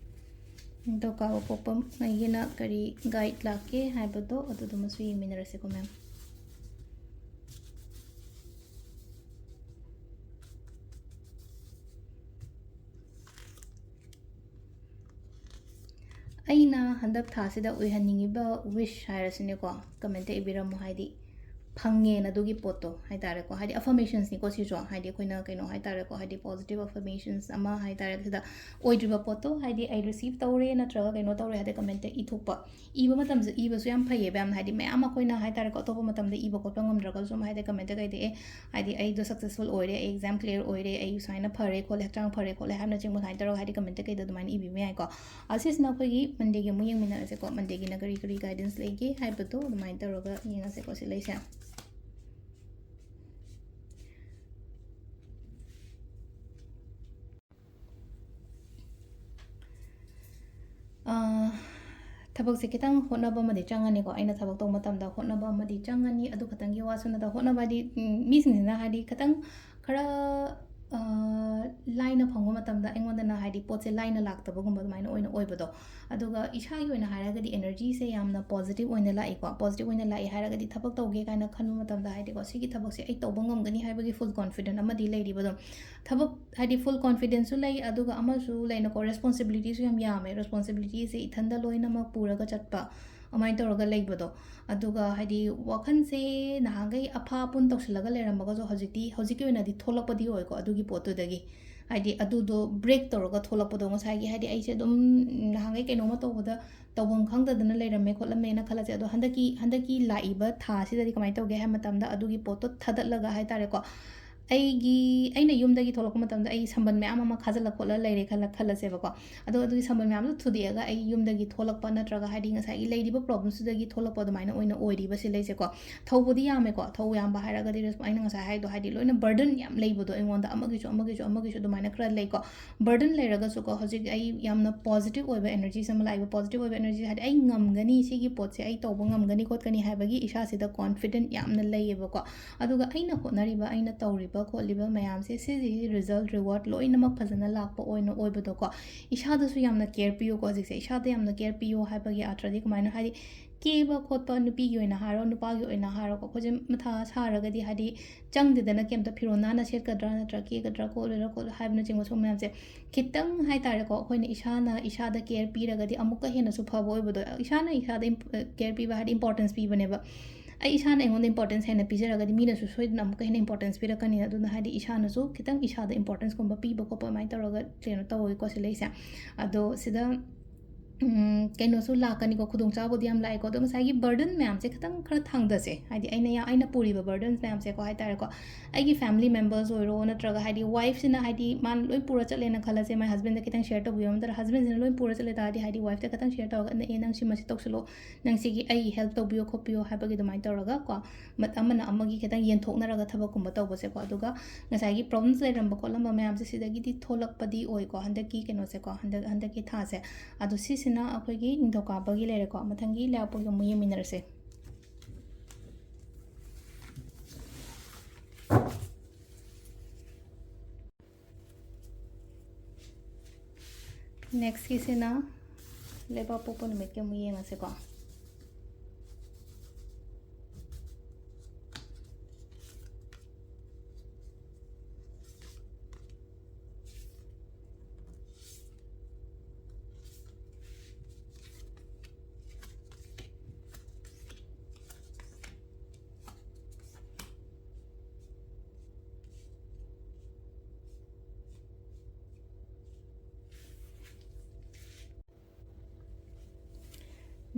ꯅꯤꯡꯊꯧꯀꯥꯕ ꯄꯣꯛꯄ ꯉꯩꯒꯤꯅ ꯀꯔꯤ ꯒꯥꯏꯗ ꯂꯥꯛꯀꯦ ꯍꯥꯏꯕꯗꯣ ꯑꯗꯨꯗꯨꯃꯁꯨ ꯌꯦꯡꯃꯤꯟꯅꯔꯁꯤꯀꯣ, ꯃꯦꯝ꯫ ꯑꯩꯅ ꯍꯟꯗꯛ ꯊꯥꯁꯤꯗ ꯑꯣꯏꯍꯟꯅꯤꯡꯉꯤꯕ ꯋꯤꯁ ꯍꯥꯏꯔꯁꯤꯅꯦꯀꯣ, ꯀꯃꯦꯟꯇ ꯏꯕꯤꯔꯝꯃꯣ꯫ ꯍꯥꯏꯗꯤ ꯐꯪꯉꯦꯅ ꯑꯗꯨꯒꯤ ꯄꯣꯠꯇꯣ ꯍꯥꯏ ꯇꯥꯔꯦꯀꯣ꯫ ꯍꯥꯏꯗꯤ ꯑꯐꯔꯃꯦꯁꯟꯁꯅꯤꯀꯣ ꯁꯤꯁꯨ꯫ ꯍꯥꯏꯗꯤ ꯑꯩꯈꯣꯏꯅ ꯀꯩꯅꯣ ꯍꯥꯏ ꯇꯥꯔꯦꯀꯣ, ꯍꯥꯏꯗꯤ ꯄꯣꯖꯤꯇꯤꯚ ꯑꯐꯔꯃꯦꯁꯟꯁ ꯑꯃ ꯍꯥꯏ ꯇꯥꯔꯦ, ꯁꯤꯗ ꯑꯣꯏꯗ꯭ꯔꯤꯕ ꯄꯣꯠꯇꯣ ꯍꯥꯏꯗꯤ ꯑꯩ ꯔꯤꯁꯤꯞ ꯇꯧꯔꯦ ꯅꯠꯇ꯭ꯔꯒ ꯀꯩꯅꯣ ꯇꯧꯔꯦ ꯍꯥꯏꯗꯤ ꯀꯃꯦꯟꯇ ꯏꯊꯣꯛꯄ꯫ ꯏꯕ ꯃꯇꯝꯁꯨ ꯏꯕꯁꯨ ꯌꯥꯝ ꯐꯩꯌꯦꯕ ꯌꯥꯝꯅ꯫ ꯍꯥꯏꯗꯤ ꯃꯌꯥꯝ ꯑꯩꯈꯣꯏꯅ ꯍꯥꯏ ꯇꯥꯔꯦꯀꯣ, ꯑꯇꯣꯞꯄ ꯃꯇꯝꯗ ꯏꯕ ꯈꯣꯠꯄ ꯉꯝꯗ꯭ꯔꯒꯁꯨ ꯑꯗꯨꯝ ꯍꯥꯏꯗꯤ ꯀꯃꯦꯟꯇ ꯀꯩꯗ ꯑꯦ ꯍꯥꯏꯗꯤ ꯑꯩꯗꯣ ꯁꯛꯁꯦꯁꯐꯨꯜ ꯑꯣꯏꯔꯦ, ꯑꯩ ꯑꯦꯛꯖꯥꯝ ꯀ꯭ꯂꯤꯌꯥꯔ ꯑꯣꯏꯔꯦ, ꯑꯩ ꯁꯨꯃꯥꯏꯅ ꯐꯔꯦ ꯈꯣꯠꯂꯦ, ꯍꯛꯆꯥꯡ ꯐꯔꯦ ꯈꯣꯠꯂꯦ ꯍꯥꯏꯕꯅꯆꯤꯡꯕ ꯑꯗꯨꯃꯥꯏꯅ ꯇꯧꯔꯒ ꯍꯥꯏꯗꯤ ꯀꯃꯦꯟꯇ ꯀꯩꯗ ꯑꯗꯨꯃꯥꯏꯅ ꯏꯕꯤꯕ ꯌꯥꯏꯀꯣ꯫ ꯑꯁꯤꯁꯤꯅ ꯑꯩꯈꯣꯏꯒꯤ ꯃꯟꯗꯦꯒꯤ ꯑꯃꯨꯛ ꯌꯦꯡꯃꯤꯟꯅꯔꯁꯦꯀꯣ꯫ ꯃꯟꯗꯦꯒꯤꯅ ꯀꯔꯤ ꯀꯔꯤ ꯒꯥꯏꯗꯦꯟꯁ ꯂꯩꯒꯦ ꯍꯥꯏꯕꯗꯣ ꯑꯗꯨꯃꯥꯏꯅ ꯇꯧꯔꯒ ꯌꯦꯡꯉꯁꯦꯀꯣ꯫ ꯁꯤ ꯂꯩꯁꯦ꯫ ꯑꯥ, ꯊꯕꯛꯁꯦ ꯈꯤꯇꯪ ꯍꯣꯠꯅꯕ ꯑꯃꯗꯤ ꯆꯪꯉꯅꯤꯀꯣ꯫ ꯑꯩꯅ ꯊꯕꯛ ꯇꯧꯕ ꯃꯇꯝꯗ ꯍꯣꯠꯅꯕ ꯑꯃꯗꯤ ꯆꯪꯉꯅꯤ꯫ ꯑꯗꯨ ꯈꯛꯇꯪꯒꯤ ꯋꯥꯁꯨ ꯅꯠꯇꯕ, ꯍꯣꯠꯅꯕ ꯍꯥꯏꯗꯤ, ꯎꯝ, ꯃꯤꯁꯤꯡꯁꯤꯅ ꯍꯥꯏꯗꯤ ꯈꯤꯇꯪ ꯈꯔ, ꯑꯥ, ꯂꯥꯏꯅ ꯐꯪꯕ ꯃꯇꯝꯗ ꯑꯩꯉꯣꯟꯗꯅ ꯍꯥꯏꯗꯤ ꯄꯣꯠꯁꯦ ꯂꯥꯏꯅ ꯂꯥꯛꯇꯕꯒꯨꯝꯕ ꯑꯗꯨꯃꯥꯏꯅ ꯑꯣꯏꯅ ꯑꯣꯏꯕꯗꯣ꯫ ꯑꯗꯨꯒ ꯏꯁꯥꯒꯤ ꯑꯣꯏꯅ ꯍꯥꯏꯔꯒꯗꯤ ꯑꯦꯅꯔꯖꯤꯁꯦ ꯌꯥꯝꯅ ꯄꯣꯖꯤꯇꯤꯚ ꯑꯣꯏꯅ ꯂꯥꯛꯏꯀꯣ꯫ ꯄꯣꯖꯤꯇꯤꯚ ꯑꯣꯏꯅ ꯂꯥꯛꯏ ꯍꯥꯏꯔꯒꯗꯤ ꯊꯕꯛ ꯇꯧꯒꯦ ꯀꯥꯏꯅ ꯈꯟꯕ ꯃꯇꯝꯗ ꯍꯥꯏꯗꯤꯀꯣ, ꯁꯤꯒꯤ ꯊꯕꯛꯁꯦ ꯑꯩ ꯇꯧꯕ ꯉꯝꯒꯅꯤ ꯍꯥꯏꯕꯒꯤ ꯐꯨꯜ ꯀꯣꯟꯐꯤꯗꯦꯟ ꯑꯃꯗꯤ ꯂꯩꯔꯤꯕꯗꯣ꯫ ꯊꯕꯛ ꯍꯥꯏꯗꯤ ꯐꯨꯜ ꯀꯣꯟꯐꯤꯗꯦꯟꯁꯁꯨ ꯂꯩ, ꯑꯗꯨꯒ ꯑꯃꯁꯨ ꯂꯩꯅꯀꯣ, ꯔꯦꯁꯄꯣꯟꯁꯤꯕꯤꯂꯤꯇꯤꯁꯨ ꯌꯥꯝ ꯌꯥꯝꯃꯦ꯫ ꯔꯦꯁꯄꯣꯟꯁꯤꯕꯤꯂꯤꯇꯤꯁꯦ ꯏꯊꯟꯗ ꯂꯣꯏꯅꯃꯛ ꯄꯨꯔꯒ ꯆꯠꯄ, ꯑꯗꯨꯃꯥꯏꯅ ꯇꯧꯔꯒ ꯂꯩꯕꯗꯣ꯫ ꯑꯗꯨꯒ ꯍꯥꯏꯗꯤ ꯋꯥꯈꯜꯁꯦ ꯅꯍꯥꯟꯈꯩ ꯑꯐꯥ ꯑꯄꯨꯟ ꯇꯧꯁꯤꯜꯂꯒ ꯂꯩꯔꯝꯃꯒꯁꯨ ꯍꯧꯖꯤꯛꯇꯤ, ꯍꯧꯖꯤꯛꯀꯤ ꯑꯣꯏꯅꯗꯤ ꯊꯣꯛꯂꯛꯄꯗꯤ ꯑꯣꯏꯀꯣ ꯑꯗꯨꯒꯤ ꯄꯣꯠꯇꯨꯗꯒꯤ꯫ ꯍꯥꯏꯗꯤ ꯑꯗꯨꯗꯣ ꯕ꯭ꯔꯦꯛ ꯇꯧꯔꯒ ꯊꯣꯛꯂꯛꯄꯗꯣ꯫ ꯉꯁꯥꯏꯒꯤ ꯍꯥꯏꯗꯤ ꯑꯩꯁꯦ ꯑꯗꯨꯝ ꯅꯍꯥꯟꯈꯩ ꯀꯩꯅꯣꯝꯃ ꯇꯧꯕꯗ ꯇꯧꯐꯝ ꯈꯪꯗꯗꯅ ꯂꯩꯔꯝꯃꯦ ꯈꯣꯠꯂꯝꯃꯦꯅ ꯈꯜꯂꯁꯦ꯫ ꯑꯗꯣ ꯍꯟꯗꯛꯀꯤ, ꯍꯟꯗꯛꯀꯤ ꯂꯥꯛꯏꯕ ꯊꯥꯁꯤꯗꯗꯤ ꯀꯃꯥꯏꯅ ꯇꯧꯒꯦ ꯍꯥꯏꯕ ꯃꯇꯝꯗ ꯑꯗꯨꯒꯤ ꯄꯣꯠꯇꯣ ꯊꯥꯗꯠꯂꯒ ꯍꯥꯏ ꯇꯥꯔꯦꯀꯣ, ꯑꯩꯒꯤ ꯑꯩꯅ ꯌꯨꯝꯗꯒꯤ ꯊꯣꯛꯂꯛꯄ ꯃꯇꯝꯗ ꯑꯩ ꯁꯝꯕꯟ ꯃꯌꯥꯝ ꯑꯃ ꯈꯥꯖꯤꯜꯂ ꯈꯣꯠꯂ ꯂꯩꯔꯦ ꯈꯜꯂ ꯈꯜꯂꯁꯦꯕꯀꯣ꯫ ꯑꯗꯣ ꯑꯗꯨꯒꯤ ꯁꯝꯕꯟ ꯃꯌꯥꯝꯗꯣ ꯊꯨꯗꯦꯛꯑꯒ ꯑꯩ ꯌꯨꯝꯗꯒꯤ ꯊꯣꯛꯂꯛꯄ ꯅꯠꯇ꯭ꯔꯒ ꯍꯥꯏꯗꯤ ꯉꯁꯥꯏꯒꯤ ꯂꯩꯔꯤꯕ ꯄ꯭ꯔꯣꯕ꯭ꯂꯦꯝꯁꯤꯗꯒꯤ ꯊꯣꯛꯂꯛꯄ ꯑꯗꯨꯃꯥꯏꯅ ꯑꯣꯏꯅ ꯑꯣꯏꯔꯤꯕ ꯁꯤ ꯂꯩꯁꯦꯀꯣ꯫ ꯊꯧꯕꯗꯤ ꯌꯥꯝꯃꯦꯀꯣ, ꯊꯧ ꯌꯥꯝꯕ ꯍꯥꯏꯔꯒꯗꯤ ꯔꯦꯁꯄꯣ ꯑꯩꯅ ꯉꯁꯥꯏ ꯍꯥꯏꯗꯣ ꯍꯥꯏꯗꯤ ꯂꯣꯏꯅ ꯕꯔꯗꯟ ꯌꯥꯝ ꯂꯩꯕꯗꯣ ꯑꯩꯉꯣꯟꯗ ꯑꯃꯒꯤꯁꯨ ꯑꯃꯒꯤꯁꯨ ꯑꯃꯒꯤꯁꯨ ꯑꯗꯨꯃꯥꯏꯅ ꯈꯔ ꯂꯩꯀꯣ꯫ ꯕꯔꯗꯟ ꯂꯩꯔꯒꯁꯨꯀꯣ ꯍꯧꯖꯤꯛ ꯑꯩ ꯌꯥꯝꯅ ꯄꯣꯖꯤꯇꯤꯕ ꯑꯣꯏꯕ ꯑꯦꯅꯔꯖꯤꯁ ꯑꯃ ꯂꯥꯛꯏꯕ꯫ ꯄꯣꯖꯤꯇꯤꯕ ꯑꯣꯏꯕ ꯑꯦꯅꯔꯖꯤ ꯍꯥꯏꯗꯤ ꯑꯩ ꯉꯝꯒꯅꯤ, ꯁꯤꯒꯤ ꯄꯣꯠꯁꯦ ꯑꯩ ꯇꯧꯕ ꯉꯝꯒꯅꯤ ꯈꯣꯠꯀꯅꯤ ꯍꯥꯏꯕꯒꯤ ꯏꯁꯥꯁꯤꯗ ꯀꯣꯟꯐꯤꯗꯦꯟ ꯌꯥꯝꯅ ꯂꯩꯌꯦꯕꯀꯣ꯫ ꯑꯗꯨꯒ ꯑꯩꯅ ꯍꯣꯠꯅꯔꯤꯕ ꯑꯩꯅ ꯇꯧꯔꯤꯕ ꯈꯣꯠꯂꯤꯕ ꯃꯌꯥꯝꯁꯦ ꯁꯤꯁꯤꯒꯤ ꯔꯤꯖꯜꯠ ꯔꯤꯋꯥꯔꯠ ꯂꯣꯏꯅꯃꯛ ꯐꯖꯅ ꯂꯥꯛꯄ ꯑꯣꯏꯅ ꯑꯣꯏꯕꯗꯣꯀꯣ꯫ ꯏꯁꯥꯗꯁꯨ ꯌꯥꯝꯅ ꯀꯦꯌꯔ ꯄꯤꯌꯨꯀꯣ꯫ ꯍꯧꯖꯤꯛꯁꯦ ꯏꯁꯥꯗ ꯌꯥꯝꯅ ꯀꯦꯌꯔ ꯄꯤꯌꯨ ꯍꯥꯏꯕꯒꯤ ꯑꯥꯔꯊꯗꯤ ꯀꯃꯥꯏꯅ ꯍꯥꯏꯗꯤ ꯀꯦꯕ ꯈꯣꯠꯄ ꯅꯨꯄꯤꯒꯤ ꯑꯣꯏꯅ ꯍꯥꯏꯔꯣ ꯅꯨꯄꯥꯒꯤ ꯑꯣꯏꯅ ꯍꯥꯏꯔꯣꯀꯣ ꯑꯩꯈꯣꯏꯁꯦ ꯃꯊꯥ ꯁꯥꯔꯒꯗꯤ ꯍꯥꯏꯗꯤ ꯆꯪꯗꯦꯗꯅ ꯀꯩꯝꯇ ꯐꯤꯔꯣꯜ ꯅꯥꯟꯅ ꯁꯦꯠꯀꯗ꯭ꯔꯥ ꯅꯠꯇ꯭ꯔꯒ ꯀꯦꯒꯗ꯭ꯔꯥ ꯈꯣꯠꯂꯣꯏꯗ꯭ꯔꯥ ꯈꯣꯠꯂꯣꯏ ꯍꯥꯏꯕꯅꯆꯤꯡꯕ ꯁꯨꯝ ꯃꯌꯥꯝꯁꯦ ꯈꯤꯇꯪ ꯍꯥꯏꯇꯥꯔꯦꯀꯣ ꯑꯩꯈꯣꯏꯅ ꯏꯁꯥꯅ ꯏꯁꯥꯗ ꯀꯦꯌꯔ ꯄꯤꯔꯒꯗꯤ ꯑꯃꯨꯛꯀ ꯍꯦꯟꯅꯁꯨ ꯐꯕ ꯑꯣꯏꯕꯗꯣ꯫ ꯏꯁꯥꯅ ꯏꯁꯥꯗ ꯀꯦꯌꯔ ꯄꯤꯕ ꯍꯥꯏꯗꯤ ꯏꯝꯄꯣꯔꯇꯦꯟꯁ ꯄꯤꯕꯅꯦꯕ꯫ ꯑꯩ ꯏꯁꯥꯅ ꯑꯩꯉꯣꯟꯗ ꯏꯝꯄꯣꯔꯇꯦꯟꯁ ꯍꯦꯟꯅ ꯄꯤꯖꯔꯒꯗꯤ ꯃꯤꯅꯁꯨ ꯁꯣꯏꯗꯅ ꯑꯃꯨꯛꯀ ꯍꯦꯟꯅ ꯏꯝꯄꯣꯔꯇꯦꯟꯁ ꯄꯤꯔꯛꯀꯅꯤ꯫ ꯑꯗꯨꯅ ꯍꯥꯏꯗꯤ ꯏꯁꯥꯅꯁꯨ ꯈꯤꯇꯪ ꯏꯁꯥꯗ ꯏꯝꯄꯣꯔꯇꯦꯟꯁꯀꯨꯝꯕ ꯄꯤꯕ ꯈꯣꯠꯄ ꯑꯗꯨꯃꯥꯏꯅ ꯇꯧꯔꯒ ꯀꯩꯅꯣ ꯇꯧꯋꯦꯀꯣ ꯁꯤ ꯂꯩꯁꯦ꯫ ꯑꯗꯣ ꯁꯤꯗ ꯎꯝ, ꯀꯩꯅꯣꯁꯨ ꯂꯥꯛꯀꯅꯤꯀꯣ, ꯈꯨꯗꯣꯡꯆꯥꯕꯗꯤ ꯌꯥꯝ ꯂꯥꯛꯑꯦꯀꯣ꯫ ꯑꯗꯣ ꯉꯁꯥꯏꯒꯤ ꯕꯔꯗꯟ ꯃꯌꯥꯝꯁꯦ ꯈꯤꯇꯪ ꯈꯔ ꯊꯥꯡꯗꯁꯦ, ꯍꯥꯏꯗꯤ ꯑꯩꯅ ꯌꯥ- ꯑꯩꯅ ꯄꯨꯔꯤꯕ ꯕꯔꯗꯟꯁ ꯃꯌꯥꯝꯁꯦꯀꯣ ꯍꯥꯏꯇꯥꯔꯦꯀꯣ꯫ ꯑꯩꯒꯤ ꯐꯦꯃꯤꯂꯤ ꯃꯦꯝꯕꯔꯁ ꯑꯣꯏꯔꯣ ꯅꯠꯇ꯭ꯔꯒ ꯍꯥꯏꯗꯤ ꯋꯥꯏꯐꯁꯤꯅ ꯍꯥꯏꯗꯤ ꯃꯥꯅ ꯂꯣꯏ ꯄꯨꯔ ꯆꯠꯂꯦꯅ ꯈꯜꯂꯁꯦ, ꯃꯥꯏ ꯍꯁꯕꯦꯟꯗ ꯈꯤꯇꯪ ꯁꯦꯌꯔ ꯇꯧꯕꯤꯌꯣ ꯅꯠꯇ꯭ꯔꯒ ꯍꯁꯕꯦꯟꯁꯤꯅ ꯂꯣꯏ ꯄꯨꯔ ꯆꯠꯂꯦ ꯇꯥꯔꯗꯤ ꯍꯥꯏꯗꯤ ꯋꯥꯏꯐꯇ ꯈꯤꯇꯪ ꯁꯦꯌꯔ ꯇꯧꯔꯒ "ꯑꯦ, ꯅꯪ ꯁꯤ ꯃꯁꯤ ꯇꯧꯁꯤꯜꯂꯣ, ꯅꯪ ꯁꯤꯒꯤ ꯑꯩ ꯍꯦꯜꯞ ꯇꯧꯕꯤꯌꯣ ꯈꯣꯠꯄꯤꯌꯣ" ꯍꯥꯏꯕꯒꯤ ꯑꯗꯨꯃꯥꯏꯅ ꯇꯧꯔꯒ ꯀꯣ ꯃꯠ- ꯑꯃꯅ ꯑꯃꯒꯤ ꯈꯤꯇꯪ ꯌꯦꯟꯊꯣꯛꯅꯔꯒ ꯊꯕꯛꯀꯨꯝꯕ ꯇꯧꯕꯁꯦꯀꯣ꯫ ꯑꯗꯨꯒ ꯉꯁꯥꯏꯒꯤ ꯄ꯭ꯔꯣꯕ꯭ꯂꯦꯝꯁ ꯂꯩꯔꯝꯕ ꯈꯣꯠꯂꯝꯕ ꯃꯌꯥꯝꯁꯦ ꯁꯤꯗꯒꯤꯗꯤ ꯊꯣꯛꯂꯛꯄꯗꯤ ꯑꯣꯏꯀꯣ ꯍꯟꯗꯛꯀꯤ ꯀꯩꯅꯣꯁꯦꯀꯣ, ꯍꯟꯗꯛ ꯍꯟꯗꯛꯀꯤ ꯊꯥꯁꯦ꯫ ꯑꯗꯣ ꯁꯤꯁꯤꯅ ꯑꯩꯈꯣꯏꯒꯤ ꯅꯤꯡꯊꯧꯀꯥꯕꯒꯤ ꯂꯩꯔꯦꯀꯣ꯫ ꯃꯊꯪꯒꯤ ꯂꯩꯕꯥꯛꯄꯣꯛꯀꯤ ꯑꯃꯨꯛ ꯌꯦꯡꯃꯤꯟꯅꯔꯁꯦ꯫ ꯅꯦꯛꯁꯀꯤꯁꯤꯅ ꯂꯩꯕꯥꯛꯄꯣꯛꯄ ꯅꯨꯃꯤꯠꯀꯤ ꯑꯃꯨꯛ ꯌꯦꯡꯉꯁꯦꯀꯣ꯫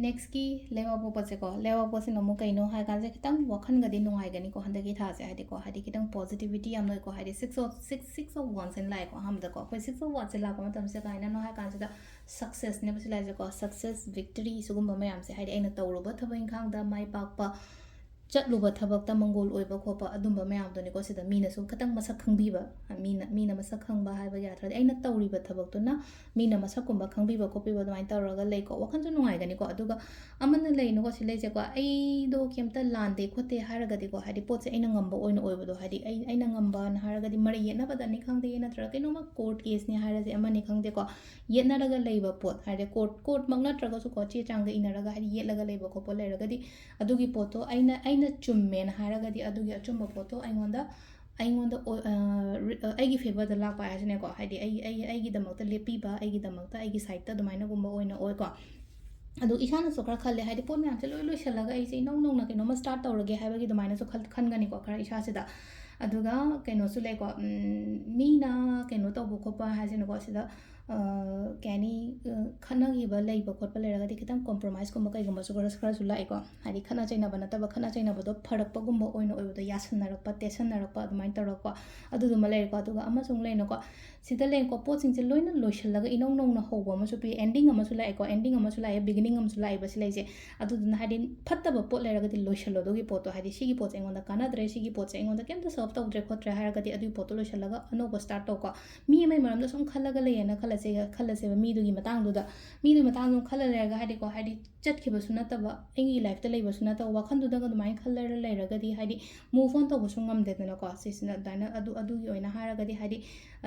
Next ꯀꯤ ꯂꯩꯕꯥꯛꯄꯣꯛꯄꯁꯦꯀꯣ, ꯂꯩꯕꯥꯛꯄꯣꯛꯄꯁꯤꯅ ꯑꯃꯨꯛ ꯀꯩꯅꯣ ꯍꯥꯏ ꯀꯥꯟꯁꯦ, ꯈꯤꯇꯪ ꯋꯥꯈꯜꯒꯗꯤ ꯅꯨꯡꯉꯥꯏꯒꯅꯤꯀꯣ ꯍꯟꯗꯛꯀꯤ ꯊꯥꯁꯦ, ꯍꯥꯏꯗꯤꯀꯣ, ꯍꯥꯏꯗꯤ ꯈꯤꯇꯪ positivity ꯌꯥꯝ ꯂꯩꯀꯣ, ꯍꯥꯏꯗꯤ six of six, six of wands ꯁꯤꯅ ꯂꯥꯛꯑꯦꯀꯣ ꯑꯍꯥꯟꯕꯗꯀꯣ꯫ ꯑꯩꯈꯣꯏ six of wands ꯁꯦ ꯂꯥꯛꯄ ꯃꯇꯝꯁꯦ ꯀꯃꯥꯏꯅꯅꯣ ꯍꯥꯏ ꯀꯥꯟꯁꯤꯗ success ꯅꯦꯕ ꯁꯤ ꯂꯥꯛꯏꯁꯦꯀꯣ, success, victory ꯁꯤꯒꯨꯝꯕ ꯃꯌꯥꯝꯁꯦ, ꯍꯥꯏꯗꯤ ꯑꯩꯅ ꯇꯧꯔꯨꯕ ꯊꯕꯛ ꯏꯪꯈꯥꯡꯗ ꯃꯥꯏ ꯄꯥꯛꯄ, ꯆꯠꯂꯨꯕ ꯊꯕꯛꯇ ꯃꯪꯒꯣꯜ ꯑꯣꯏꯕ ꯈꯣꯠꯄ ꯑꯗꯨꯝꯕ ꯃꯌꯥꯝꯗꯨꯅꯤꯀꯣ꯫ ꯁꯤꯗ ꯃꯤꯅꯁꯨ ꯈꯤꯇꯪ ꯃꯁꯛ ꯈꯪꯕꯤꯕ, ꯃꯤꯅ, ꯃꯤꯅ ꯃꯁꯛ ꯈꯪꯕ ꯍꯥꯏꯕꯒꯤ ꯑꯔꯊꯗꯤ ꯑꯩꯅ ꯇꯧꯔꯤꯕ ꯊꯕꯛꯇꯨꯅ ꯃꯤꯅ ꯃꯁꯛꯀꯨꯝꯕ ꯈꯪꯕꯤꯕ ꯈꯣꯠꯄꯤꯕ ꯑꯗꯨꯃꯥꯏꯅ ꯇꯧꯔꯒ ꯂꯩꯀꯣ꯫ ꯋꯥꯈꯜꯁꯨ ꯅꯨꯡꯉꯥꯏꯒꯅꯤꯀꯣ꯫ ꯑꯗꯨꯒ ꯑꯃꯅ ꯂꯩꯅꯀꯣ ꯁꯤ ꯂꯩꯁꯦꯀꯣ, ꯑꯩꯗꯣ ꯀꯩꯝꯇ ꯂꯥꯟꯗꯦ ꯈꯣꯠꯇꯦ ꯍꯥꯏꯔꯒꯗꯤꯀꯣ, ꯍꯥꯏꯗꯤ ꯄꯣꯠꯁꯦ ꯑꯩꯅ ꯉꯝꯕ ꯑꯣꯏꯅ ꯑꯣꯏꯕꯗꯣ, ꯍꯥꯏꯗꯤ ꯑꯩ, ꯑꯩꯅ ꯉꯝꯕꯅ ꯍꯥꯏꯔꯒꯗꯤ ꯃꯔꯩ ꯌꯦꯠꯅꯕꯗꯅꯤ ꯈꯪꯗꯦ, ꯅꯠꯇ꯭ꯔꯒ ꯀꯩꯅꯣꯝꯃ court case ꯅꯤ ꯍꯥꯏꯔꯁꯦ ꯑꯃꯅꯤ ꯈꯪꯗꯦꯀꯣ, ꯌꯦꯠꯅꯔꯒ ꯂꯩꯕ ꯄꯣꯠ, ꯍꯥꯏꯗꯤ court, court ꯃꯛ ꯅꯠꯇ꯭ꯔꯒꯁꯨꯀꯣ, ꯆꯦ ꯆꯥꯡꯗ ꯏꯅꯔꯒ ꯍꯥꯏꯗꯤ ꯌꯦꯠꯂꯒ ꯂꯩꯕ ꯈꯣꯠꯄ ꯂꯩꯔꯒꯗꯤ, ꯑꯗꯨꯒꯤ ꯄꯣꯠꯇꯣ ꯑꯩꯅ, ꯑꯩꯅ ꯆꯨꯝꯃꯦꯅ ꯍꯥꯏꯔꯒꯗꯤ ꯑꯗꯨꯒꯤ ꯑꯆꯨꯝꯕ ꯄꯣꯠꯇꯣ ꯑꯩꯉꯣꯟꯗ, ꯑꯩꯉꯣꯟꯗ ꯑꯣ-, ꯑ, ꯔꯤ-, ꯑ, ꯑꯩꯒꯤ favour ꯗ ꯂꯥꯛꯄ ꯍꯥꯏꯁꯤꯅꯦꯀꯣ, ꯍꯥꯏꯗꯤ ꯑꯩ, ꯑꯩ, ꯑꯩꯒꯤꯗꯃꯛꯇ ꯂꯦꯞꯄꯤꯕ, ꯑꯩꯒꯤꯗꯃꯛꯇ, ꯑꯩꯒꯤ side ꯇ ꯑꯗꯨꯃꯥꯏꯅꯒꯨꯝꯕ ꯑꯣꯏꯅ ꯑꯣꯏꯀꯣ꯫ ꯑꯗꯨ ꯏꯁꯥꯅꯁꯨ ꯈꯔ ꯈꯜꯂꯦ, ꯍꯥꯏꯗꯤ ꯄꯣꯠ ꯃꯌꯥꯝꯁꯦ ꯂꯣꯏ ꯂꯣꯏꯁꯤꯜꯂꯒ ꯑꯩꯁꯦ ꯏꯅꯧ ꯅꯧꯅ ꯀꯩꯅꯣꯝꯃ start ꯇꯧꯔꯒꯦ ꯍꯥꯏꯕꯒꯤ ꯑꯗꯨꯃꯥꯏꯅꯁꯨ ꯈꯜ-, ꯈꯟꯒꯅꯤꯀꯣ ꯈꯔ ꯏꯁꯥꯁꯤꯗ꯫ ꯑꯗꯨꯒ ꯀꯩꯅꯣꯁꯨ ꯂꯩꯀꯣ, ꯎꯝ, ꯃꯤꯅ ꯀꯩꯅꯣ ꯇꯧꯕ ꯈꯣꯠꯄ ꯍꯥꯏꯁꯤꯅꯀꯣ, ꯁꯤꯗ, ꯑ, ꯀꯩ ꯍꯥꯏꯅꯤ, ꯑ, ꯈꯠꯅꯈꯤꯕ ꯂꯩꯕ ꯈꯣꯠꯄ ꯂꯩꯔꯒꯗꯤ ꯈꯤꯇꯪ compromise ꯀꯨꯝꯕ ꯀꯩꯒꯨꯝꯕꯁꯨ ꯈꯔ, ꯈꯔꯁꯨ ꯂꯥꯛꯑꯦꯀꯣ꯫ ꯍꯥꯏꯗꯤ ꯈꯠꯅ ꯆꯩꯅꯕ ꯅꯠꯇꯕ, ꯈꯠꯅ ꯆꯩꯅꯕꯗꯣ ꯐꯔꯛꯄꯒꯨꯝꯕ ꯑꯣꯏꯅ ꯑꯣꯏꯕꯗꯣ, ꯌꯥꯁꯟꯅꯔꯛꯄ, ꯇꯦꯁꯟꯅꯔꯛꯄ ꯑꯗꯨꯃꯥꯏꯅ ꯇꯧꯔꯛꯄ, ꯑꯗꯨꯗꯨꯃ ꯂꯩꯔꯦꯀꯣ꯫ ꯑꯗꯨꯒ ꯑꯃꯁꯨ ꯑꯃꯨꯛ ꯂꯩꯅꯀꯣ, ꯁꯤꯗ ꯂꯩꯀꯣ, ꯄꯣꯠꯁꯤꯡꯁꯦ ꯂꯣꯏꯅ ꯂꯣꯏꯁꯤꯜꯂꯒ ꯏꯅꯧ ꯅꯧꯅ ꯍꯧꯕ ꯑꯃꯁꯨ ꯄꯤ, ending ꯑꯃꯁꯨ ꯂꯥꯛꯑꯦꯀꯣ, ending ꯑꯃꯁꯨ ꯂꯥꯛꯑꯦ, beginning ꯑꯃꯁꯨ ꯂꯥꯛꯑꯦꯕ ꯁꯤ ꯂꯩꯁꯦ꯫ ꯑꯗꯨꯗꯨꯅ ꯍꯥꯏꯗꯤ ꯐꯠꯇꯕ ꯄꯣꯠ ꯂꯩꯔꯒꯗꯤ ꯂꯣꯏꯁꯤꯜꯂꯣ ꯑꯗꯨꯒꯤ ꯄꯣꯠꯇꯣ, ꯍꯥꯏꯗꯤ ꯁꯤꯒꯤ ꯄꯣꯠꯁꯦ ꯑꯩꯉꯣꯟꯗ ꯀꯥꯟꯅꯗ꯭ꯔꯦ, ꯁꯤꯒꯤ ꯄꯣꯠꯁꯦ ꯑꯩꯉꯣꯟꯗ ꯀꯩꯝꯇ serve ꯇꯧꯗ꯭ꯔꯦ ꯈꯣꯠꯇ꯭ꯔꯦ ꯍꯥꯏꯔꯒꯗꯤ ꯑꯗꯨꯒꯤ ꯄꯣꯠꯇꯣ ꯂꯣꯏꯁꯤꯜꯂꯒ ꯑꯅꯧꯕ start ꯇꯧꯀꯣ꯫ ꯃꯤ ꯑꯃꯒꯤ ꯃꯔꯝꯗ ꯁꯨꯝ ꯈꯜꯂꯒ ꯂꯩꯌꯦꯅ ꯈꯜꯂꯁꯦ, ꯈꯜꯂꯁꯦꯕ ꯃꯤꯗꯨꯒꯤ ꯃꯇꯥꯡꯗꯨꯗ, ꯃꯤꯗꯨꯒꯤ ꯃꯇꯥꯡꯗ ꯁꯨꯝ ꯈꯜꯂ ꯂꯩꯔꯒ ꯍꯥꯏꯗꯤꯀꯣ, ꯍꯥꯏꯗꯤ ꯆꯠꯈꯤꯕꯁꯨ ꯅꯠꯇꯕ, ꯑꯩꯒꯤ life ꯇ ꯂꯩꯕꯁꯨ ꯅꯠꯇꯕ, ꯋꯥꯈꯜꯗꯨꯗꯒ ꯑꯗꯨꯃꯥꯏꯅ ꯈꯜꯂ ꯂꯩꯔꯒꯗꯤ ꯍꯥꯏꯗꯤ move on ꯇꯧꯕꯁꯨ ꯉꯝꯗꯦꯗꯅꯀꯣ꯫ ꯁꯤꯁꯤꯅ ꯑꯗꯨꯃꯥꯏꯅ ꯑꯗꯨ, ꯑꯗꯨꯒꯤ ꯑꯣꯏꯅ ꯍꯥꯏꯔꯒꯗꯤ ꯍꯥꯏꯗꯤ,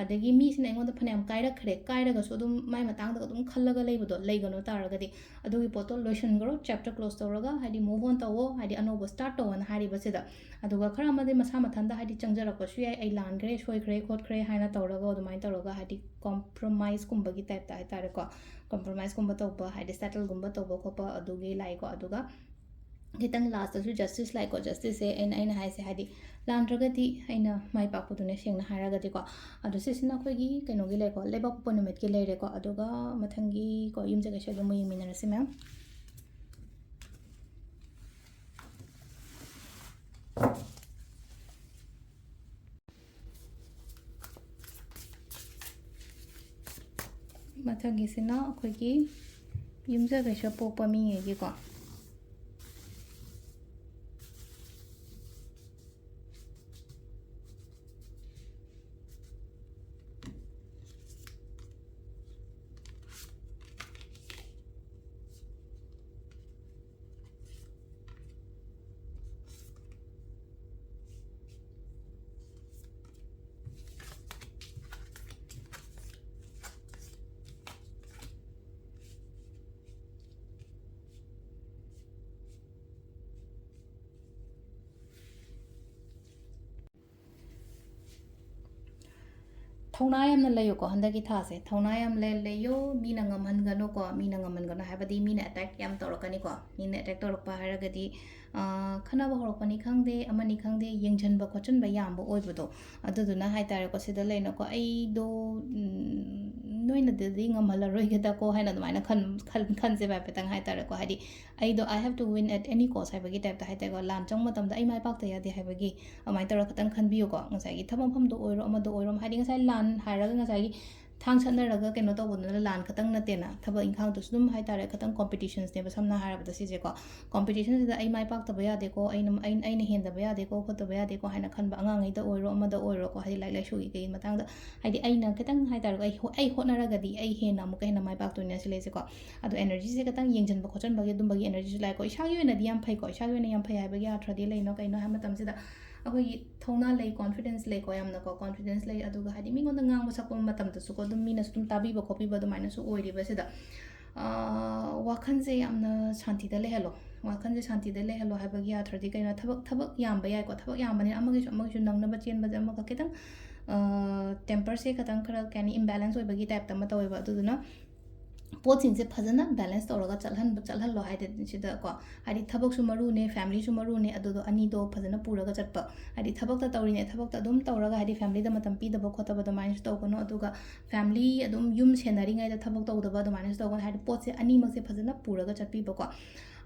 ꯑꯗꯒꯤ ꯃꯤꯁꯤꯅ ꯑꯩꯉꯣꯟꯗ ꯐꯅꯌꯥꯝ ꯀꯥꯏꯔꯛꯈ꯭ꯔꯦ, ꯀꯥꯏꯔꯒꯁꯨ ꯑꯗꯨꯝ ꯃꯥꯏ ꯃꯇꯥꯡꯗꯒ ꯑꯗꯨꯝ ꯈꯜꯂꯒ ꯂꯩꯕꯗꯣ ꯂꯩꯒꯅꯨ ꯇꯥꯔꯒꯗꯤ, ꯑꯗꯨꯒꯤ ꯄꯣꯠꯇꯣ ꯂꯣꯏꯁꯤꯟꯈ꯭ꯔꯣ, chapter close ꯇꯧꯔꯒ ꯍꯥꯏꯗꯤ move on ꯇꯧꯋꯣ, ꯍꯥꯏꯗꯤ ꯑꯅꯧꯕ start ꯇꯧꯋꯣꯅ ꯍꯥꯏꯔꯤꯕꯁꯤꯗ꯫ ꯑꯗꯨꯒ ꯈꯔ ꯑꯃꯗꯤ ꯃꯁꯥ ꯃꯊꯟꯇ ꯍꯥꯏꯗꯤ ꯆꯪꯖꯔꯛꯄꯁꯨ ꯌꯥꯏ, ꯑꯩ ꯂꯥꯟꯈ꯭ꯔꯦ, ꯁꯣꯏꯈ꯭ꯔꯦ, ꯈꯣꯠꯈ꯭ꯔꯦ ꯍꯥꯏꯅ ꯇꯧꯔꯒ ꯑꯗꯨꯃꯥꯏꯅ ꯇꯧꯔꯒ ꯍꯥꯏꯗꯤ compromise ꯀꯨꯝꯕꯒꯤ type ꯇ ꯍꯥꯏꯇꯥꯔꯦꯀꯣ, compromise ꯀꯨꯝꯕ ꯇꯧꯕ, ꯍꯥꯏꯗꯤ settle ꯒꯨꯝꯕ ꯇꯧꯕ ꯈꯣꯠꯄ ꯑꯗꯨꯒꯤ ꯂꯥꯛꯏꯀꯣ꯫ ꯑꯗꯨꯒ ꯈꯤꯇꯪ last ꯇꯁꯨ justice ꯂꯥꯛꯏꯀꯣ꯫ Justice ꯁꯦ ꯑꯩꯅ, ꯑꯩꯅ ꯍꯥꯏꯁꯦ ꯍꯥꯏꯗꯤ ꯂꯥꯟꯗ꯭ꯔꯒꯗꯤ ꯑꯩꯅ ꯃꯥꯏ ꯄꯥꯛꯄꯗꯨꯅꯦ, ꯁꯦꯡꯅ ꯍꯥꯏꯔꯒꯗꯤꯀꯣ꯫ ꯑꯗꯣ ꯁꯤꯁꯤꯅ ꯑꯩꯈꯣꯏꯒꯤ ꯀꯩꯅꯣꯒꯤ ꯂꯩꯀꯣ, ꯂꯩꯕꯥꯛꯄꯣꯛꯄ ꯅꯨꯃꯤꯠꯀꯤ ꯂꯩꯔꯦꯀꯣ꯫ ꯑꯗꯨꯒ ꯃꯊꯪꯒꯤꯀꯣ ꯌꯨꯝꯁꯀꯩꯁ ꯑꯗꯨꯝ ꯑꯃꯨꯛ ꯌꯦꯡꯃꯤꯟꯅꯔꯁꯤ ꯃꯌꯥꯝ꯫ ꯃꯊꯪꯒꯤꯁꯤꯅ ꯑꯩꯈꯣꯏꯒꯤ ꯌꯨꯝꯖꯀꯩꯁ ꯄꯣꯛꯄ ꯃꯤꯉꯩꯒꯤꯀꯣ꯫ ꯊꯧꯅꯥ ꯌꯥꯝꯅ ꯂꯩꯌꯨꯀꯣ ꯍꯟꯗꯛꯀꯤ ꯊꯥꯁꯦ꯫ ꯊꯧꯅꯥ ꯌꯥꯝ ꯂꯩ-, ꯂꯩꯌꯣ꯫ ꯃꯤꯅ ꯉꯝꯍꯟꯒꯅꯨꯀꯣ꯫ ꯃꯤꯅ ꯉꯝꯍꯟꯒꯅꯨ ꯍꯥꯏꯕꯗꯤ ꯃꯤꯅ ꯑꯦꯇꯦꯛ ꯌꯥꯝ ꯇꯧꯔꯛꯀꯅꯤꯀꯣ꯫ ꯃꯤꯅ ꯑꯦꯇꯦꯛ ꯇꯧꯔꯛꯄ ꯍꯥꯏꯔꯒꯗꯤ, ꯑꯥ, ꯈꯠꯅꯕ ꯍꯧꯔꯛꯄꯅꯤ ꯈꯪꯗꯦ, ꯑꯃꯅꯤ ꯈꯪꯗꯦ, ꯌꯦꯡꯁꯤꯟꯕ ꯈꯣꯠꯆꯤꯟꯕ ꯌꯥꯝꯕ ꯑꯣꯏꯕꯗꯣ꯫ ꯑꯗꯨꯗꯨꯅ ꯍꯥꯏ ꯇꯥꯔꯦꯀꯣ, ꯁꯤꯗ ꯂꯩꯅꯀꯣ, ꯑꯩꯗꯣ, ꯎꯝ, ꯅꯣꯏꯅꯗꯗꯤ ꯉꯝꯍꯜꯂꯔꯣꯏꯒꯦꯗꯀꯣ ꯍꯥꯏꯅ ꯑꯗꯨꯃꯥꯏꯅ ꯈꯟ-, ꯈꯟ-, ꯈꯟꯁꯦꯕ ꯍꯥꯏꯐꯦꯠꯇꯪ ꯍꯥꯏ ꯇꯥꯔꯦꯀꯣ꯫ ꯍꯥꯏꯗꯤ, ꯑꯩꯗꯣ I have to win at any cost ꯍꯥꯏꯕꯒꯤ ꯇꯥꯏꯞꯇ ꯍꯥꯏ ꯇꯥꯔꯦꯀꯣ꯫ ꯂꯥꯟ ꯆꯪꯕ ꯃꯇꯝꯗ ꯑꯩ ꯃꯥꯏ ꯄꯥꯛꯇ ꯌꯥꯗꯦ ꯍꯥꯏꯕꯒꯤ ꯑꯗꯨꯃꯥꯏꯅ ꯇꯧꯔꯒ ꯈꯇꯪ ꯈꯟꯕꯤꯌꯨꯀꯣ꯫ ꯉꯁꯥꯏꯒꯤ ꯊꯕꯛ ꯃꯐꯝꯗ ꯑꯣꯏꯔꯣ, ꯑꯃꯗ ꯑꯣꯏꯔꯣ, ꯍꯥꯏꯗꯤ ꯉꯁꯥꯏ ꯂꯥꯟ ꯍꯥꯏꯔꯒ ꯉꯁꯥꯏꯒꯤ ꯊꯥꯡ ꯁꯠꯅꯔꯒ ꯀꯩꯅꯣ ꯇꯧꯕꯗꯨꯅ ꯂꯥꯟ ꯈꯛꯇꯪ ꯅꯠꯇꯦꯅ꯫ ꯊꯕꯛ ꯏꯪꯈꯥꯡꯗꯨꯁꯨ ꯑꯗꯨꯝ ꯍꯥꯏ ꯇꯥꯔꯦ, ꯈꯇꯪ ꯀꯣꯝꯄꯤꯇꯤꯁꯟꯁꯅꯦꯕ ꯁꯝꯅ ꯍꯥꯏꯔꯕꯗ ꯁꯤꯁꯦꯀꯣ꯫ ꯀꯣꯝꯄꯤꯇꯤꯁꯟꯁꯤꯗ ꯑꯩ ꯃꯥꯏ ꯄꯥꯛꯇꯕ ꯌꯥꯗꯦꯀꯣ, ꯑꯩꯅ, ꯑꯩ-, ꯑꯩꯅ ꯍꯦꯟꯗꯕ ꯌꯥꯗꯦꯀꯣ, ꯈꯣꯠꯇꯕ ꯌꯥꯗꯦꯀꯣ ꯍꯥꯏꯅ ꯈꯟꯕ, ꯑꯉꯥꯡꯉꯩꯗ ꯑꯣꯏꯔꯣ, ꯑꯃꯗ ꯑꯣꯏꯔꯣꯀꯣ, ꯍꯥꯏꯗꯤ ꯂꯥꯏꯔꯤꯛ ꯂꯥꯏꯁꯨꯒꯤ ꯀꯩ ꯃꯇꯥꯡꯗ, ꯍꯥꯏꯗꯤ ꯑꯩꯅ ꯈꯤꯇꯪ ꯍꯥꯏ ꯇꯥꯔꯦꯀꯣ, ꯑꯩ ꯍꯣ-, ꯑꯩ ꯍꯣꯠꯅꯔꯒꯗꯤ ꯑꯩ ꯍꯦꯟꯅ ꯑꯃꯨꯛꯀ ꯍꯦꯟꯅ ꯃꯥꯏ ꯄꯥꯛꯇꯣꯏꯅꯦ ꯁꯤ ꯂꯩꯁꯦꯀꯣ꯫ ꯑꯗꯣ ꯑꯦꯅꯔꯖꯤꯁꯦ ꯈꯤꯇꯪ ꯌꯦꯡꯁꯤꯟꯕ ꯈꯣꯠꯆꯟꯕꯒꯤ ꯑꯗꯨꯝꯕꯒꯤ ꯑꯦꯅꯔꯖꯤꯁꯨ ꯂꯥꯛꯑꯦꯀꯣ꯫ ꯏꯁꯥꯒꯤ ꯑꯣꯏꯅꯗꯤ ꯌꯥꯝ ꯐꯩꯀꯣ, ꯏꯁꯥꯒꯤ ꯑꯣꯏꯅ ꯌꯥꯝ ꯐꯩ ꯍꯥꯏꯕꯒꯤ ꯑꯥꯔꯊꯗꯤ ꯂꯩꯅꯣ ꯀꯩꯅꯣ ꯍꯥꯏꯕ ꯃꯇꯝꯁꯤꯗ ꯑꯩꯈꯣꯏꯒꯤ ꯊꯧꯅꯥ ꯂꯩ, ꯀꯣꯟꯐꯤꯗꯦꯟꯁ ꯂꯩꯀꯣ, ꯌꯥꯝꯅꯀꯣ ꯀꯣꯟꯐꯤꯗꯦꯟꯁ ꯂꯩ꯫ ꯑꯗꯨꯒ ꯍꯥꯏꯗꯤ ꯃꯤꯉꯣꯟꯗ ꯉꯥꯡꯕ ꯁꯛꯄ ꯃꯇꯝꯗꯁꯨꯀꯣ ꯑꯗꯨꯝ ꯃꯤꯅꯁꯨ ꯑꯗꯨꯝ ꯇꯥꯕꯤꯕ ꯈꯣꯠꯄꯤꯕ ꯑꯗꯨꯃꯥꯏꯅꯁꯨ ꯑꯣꯏꯔꯤꯕꯁꯤꯗ, ꯑꯥ, ꯋꯥꯈꯜꯁꯦ ꯌꯥꯝꯅ ꯁꯥꯟꯇꯤꯗ ꯂꯩꯍꯜꯂꯣ꯫ ꯋꯥꯈꯜꯁꯦ ꯁꯥꯟꯇꯤꯗ ꯂꯩꯍꯜꯂꯣ ꯍꯥꯏꯕꯒꯤ ꯑꯥꯔꯊꯗꯤ ꯀꯩꯅꯣ? ꯊꯕꯛ, ꯊꯕꯛ ꯌꯥꯝꯕ ꯌꯥꯏꯀꯣ, ꯊꯕꯛ ꯌꯥꯝꯕꯅꯤꯅ ꯑꯃꯒꯤꯁꯨ ꯑꯃꯒꯤꯁꯨ ꯅꯪꯅꯕ ꯆꯦꯟꯕꯁꯦ ꯑꯃꯒ ꯈꯤꯇꯪ, ꯑꯥ, ꯇꯦꯝꯄꯔꯁꯦ ꯈꯤꯇꯪ ꯈꯔ ꯀꯩ ꯍꯥꯏꯅꯤ, ꯏꯝꯕꯦꯂꯦꯟꯁ ꯑꯣꯏꯕꯒꯤ ꯇꯥꯏꯞꯇ ꯑꯃ ꯇꯧꯋꯦꯕ꯫ ꯑꯗꯨꯗꯨꯅ ꯄꯣꯠꯁꯤꯡꯁꯦ ꯐꯖꯅ ꯕꯦꯂꯦꯟꯁ ꯇꯧꯔꯒ ꯆꯠꯍꯟꯕ, ꯆꯠꯍꯜꯂꯣ ꯍꯥꯏꯗꯤ ꯁꯤꯗꯀꯣ꯫ ꯍꯥꯏꯗꯤ ꯊꯕꯛꯁꯨ ꯃꯔꯨꯅꯦ, ꯐꯦꯃꯤꯂꯤꯁꯨ ꯃꯔꯨꯅꯦ, ꯑꯗꯨꯗꯣ ꯑꯅꯤꯗꯣ ꯐꯖꯅ ꯄꯨꯔꯒ ꯆꯠꯄ꯫ ꯍꯥꯏꯗꯤ ꯊꯕꯛꯇ ꯇꯧꯔꯤꯅꯦ, ꯊꯕꯛꯇ ꯑꯗꯨꯝ ꯇꯧꯔꯒ ꯍꯥꯏꯗꯤ ꯐꯦꯃꯤꯂꯤꯗ ꯃꯇꯝ ꯄꯤꯗꯕ ꯈꯣꯠꯇꯕ ꯑꯗꯨꯃꯥꯏꯅꯁꯨ ꯇꯧꯒꯅꯨ꯫ ꯑꯗꯨꯒ ꯐꯦꯃꯤꯂꯤ ꯑꯗꯨꯝ ꯌꯨꯝ ꯁꯦꯟꯅꯔꯤꯉꯩꯗ ꯊꯕꯛ ꯇꯧꯗꯕ ꯑꯗꯨꯃꯥꯏꯅꯁꯨ ꯇꯧꯒꯅꯨ꯫ ꯍꯥꯏꯗꯤ ꯄꯣꯠꯁꯦ ꯑꯅꯤꯃꯛꯁꯦ ꯐꯖꯅ ꯄꯨꯔꯒ ꯆꯠꯄꯤꯕꯀꯣ꯫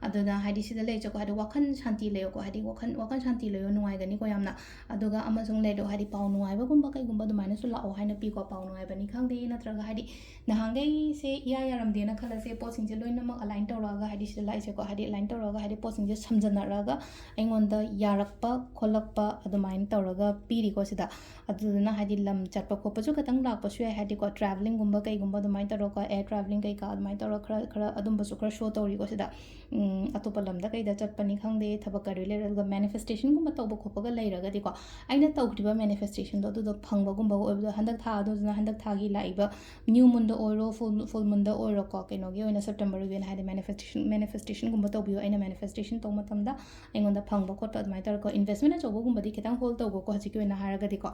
ꯑꯗꯨꯅ ꯍꯥꯏꯗꯤ ꯁꯤꯗ ꯂꯩꯔꯤꯁꯦꯀꯣ, ꯍꯥꯏꯗꯤ ꯋꯥꯈꯜ ꯁꯥꯟꯇꯤ ꯂꯩꯌꯣꯀꯣ, ꯍꯥꯏꯗꯤ ꯋꯥꯈꯜ, ꯋꯥꯈꯜ ꯁꯥꯟꯇꯤ ꯂꯩꯌꯣ, ꯅꯨꯡꯉꯥꯏꯒꯅꯤꯀꯣ ꯌꯥꯝꯅ꯫ ꯑꯗꯨꯒ ꯑꯃꯁꯨꯡ ꯂꯩꯔꯣ, ꯍꯥꯏꯗꯤ ꯄꯥꯎ ꯅꯨꯡꯉꯥꯏꯕꯒꯨꯝꯕ ꯀꯩꯒꯨꯝꯕ ꯑꯗꯨꯃꯥꯏꯅꯁꯨ ꯂꯥꯛꯑꯣ ꯍꯥꯏꯅ ꯄꯤꯀꯣ, ꯄꯥꯎ ꯅꯨꯡꯉꯥꯏꯕꯅꯤ ꯈꯪꯗꯦ, ꯅꯠꯇ꯭ꯔꯒ ꯍꯥꯏꯗꯤ ꯅꯍꯥꯟꯈꯩꯁꯦ ꯏꯌꯥ ꯌꯥꯔꯝꯗꯦꯅ ꯈꯜꯂꯁꯦ, ꯄꯣꯠꯁꯤꯡꯁꯦ ꯂꯣꯏꯅꯃꯛ ꯑꯂꯥꯏꯟ ꯇꯧꯔꯛꯑꯒ, ꯍꯥꯏꯗꯤ ꯁꯤꯗ ꯂꯥꯛꯏꯁꯦꯀꯣ, ꯍꯥꯏꯗꯤ ꯑꯂꯥꯏꯟ ꯇꯧꯔꯛꯑꯒ, ꯍꯥꯏꯗꯤ ꯄꯣꯠꯁꯤꯡꯁꯦ ꯁꯝꯖꯟꯅꯔꯛꯑꯒ ꯑꯩꯉꯣꯟꯗ ꯌꯥꯔꯛꯄ ꯈꯣꯠꯂꯛꯄ ꯑꯗꯨꯃꯥꯏꯅ ꯇꯧꯔꯒ ꯄꯤꯔꯤꯀꯣ ꯁꯤꯗ꯫ ꯑꯗꯨꯗꯨꯅ ꯍꯥꯏꯗꯤ ꯂꯝ ꯆꯠꯄ ꯈꯣꯠꯄꯁꯨ ꯈꯤꯇꯪ ꯂꯥꯛꯄꯁꯨ ꯌꯥꯏ, ꯍꯥꯏꯗꯤꯀꯣ, ꯇ꯭ꯔꯥꯕꯂꯤꯡꯒꯨꯝꯕ ꯀꯩꯒꯨꯝꯕ ꯑꯗꯨꯃꯥꯏꯅ ꯇꯧꯔꯒꯀꯣ, ꯑꯦꯌꯔ ꯇ꯭ꯔꯥꯕꯂꯤꯡ ꯀꯩꯀꯥ ꯑꯗꯨꯃꯥꯏꯅ ꯇꯧꯔꯒ ꯈꯔ, ꯈꯔ ꯑꯗꯨꯝꯕꯁꯨ ꯈꯔ ꯁꯣ ꯇꯧꯔꯤꯀꯣ ꯁꯤꯗ꯫ ꯎꯝ, ꯑꯇꯣꯞꯄ ꯂꯝꯗ ꯀꯩꯗ ꯆꯠꯄꯅꯤ ꯈꯪꯗꯦ, ꯊꯕꯛꯀ ꯔꯤꯂꯦꯇꯦꯗ ꯃꯦꯅꯤꯐꯦꯁꯇꯦꯁꯟꯒꯨꯝꯕ ꯇꯧꯕ ꯈꯣꯠꯄꯒ ꯂꯩꯔꯒꯗꯤꯀꯣ, ꯑꯩꯅ ꯇꯧꯈꯤꯕ ꯃꯦꯅꯤꯐꯦꯁꯇꯦꯁꯟꯗꯣ ꯑꯗꯨꯗꯣ ꯐꯪꯕꯒꯨꯝꯕꯒ ꯑꯣꯏꯕꯗꯣ ꯍꯟꯗꯛ ꯊꯥ, ꯑꯗꯨꯗꯨꯅ ꯍꯟꯗꯛ ꯊꯥꯒꯤ ꯂꯥꯛꯏꯕ ꯅ꯭ꯌꯨ ꯃꯨꯟꯗ ꯑꯣꯏꯔꯣ, ꯐꯨꯜ, ꯐꯨꯜ ꯃꯨꯟꯗ ꯑꯣꯏꯔꯣꯀꯣ, ꯀꯩꯅꯣꯒꯤ ꯑꯣꯏꯅ ꯁꯦꯞꯇꯦꯝꯕꯔꯒꯤ ꯑꯣꯏꯅ ꯍꯥꯏꯗꯤ ꯃꯦꯅꯤꯐꯦꯁꯇꯦꯁꯟ, ꯃꯦꯅꯤꯐꯦꯁꯇꯦꯁꯟꯒꯨꯝꯕ ꯇꯧꯕꯤꯌꯣ꯫ ꯑꯩꯅ ꯃꯦꯅꯤꯐꯦꯁꯇꯦꯁꯟ ꯇꯧꯕ ꯃꯇꯝꯗ ꯑꯩꯉꯣꯟꯗ ꯐꯪꯕ ꯈꯣꯠꯄ ꯑꯗꯨꯃꯥꯏꯅ ꯇꯧꯔꯒꯀꯣ, ꯏꯟꯚꯦꯁꯃꯦꯟ ꯑꯆꯧꯕꯒꯨꯝꯕꯗꯤ ꯈꯤꯇꯪ ꯍꯣꯜ ꯇꯧꯕꯀꯣ ꯍꯧꯖꯤꯛꯀꯤ ꯑꯣꯏꯅ ꯍꯥꯏꯔꯒꯗꯤꯀꯣ꯫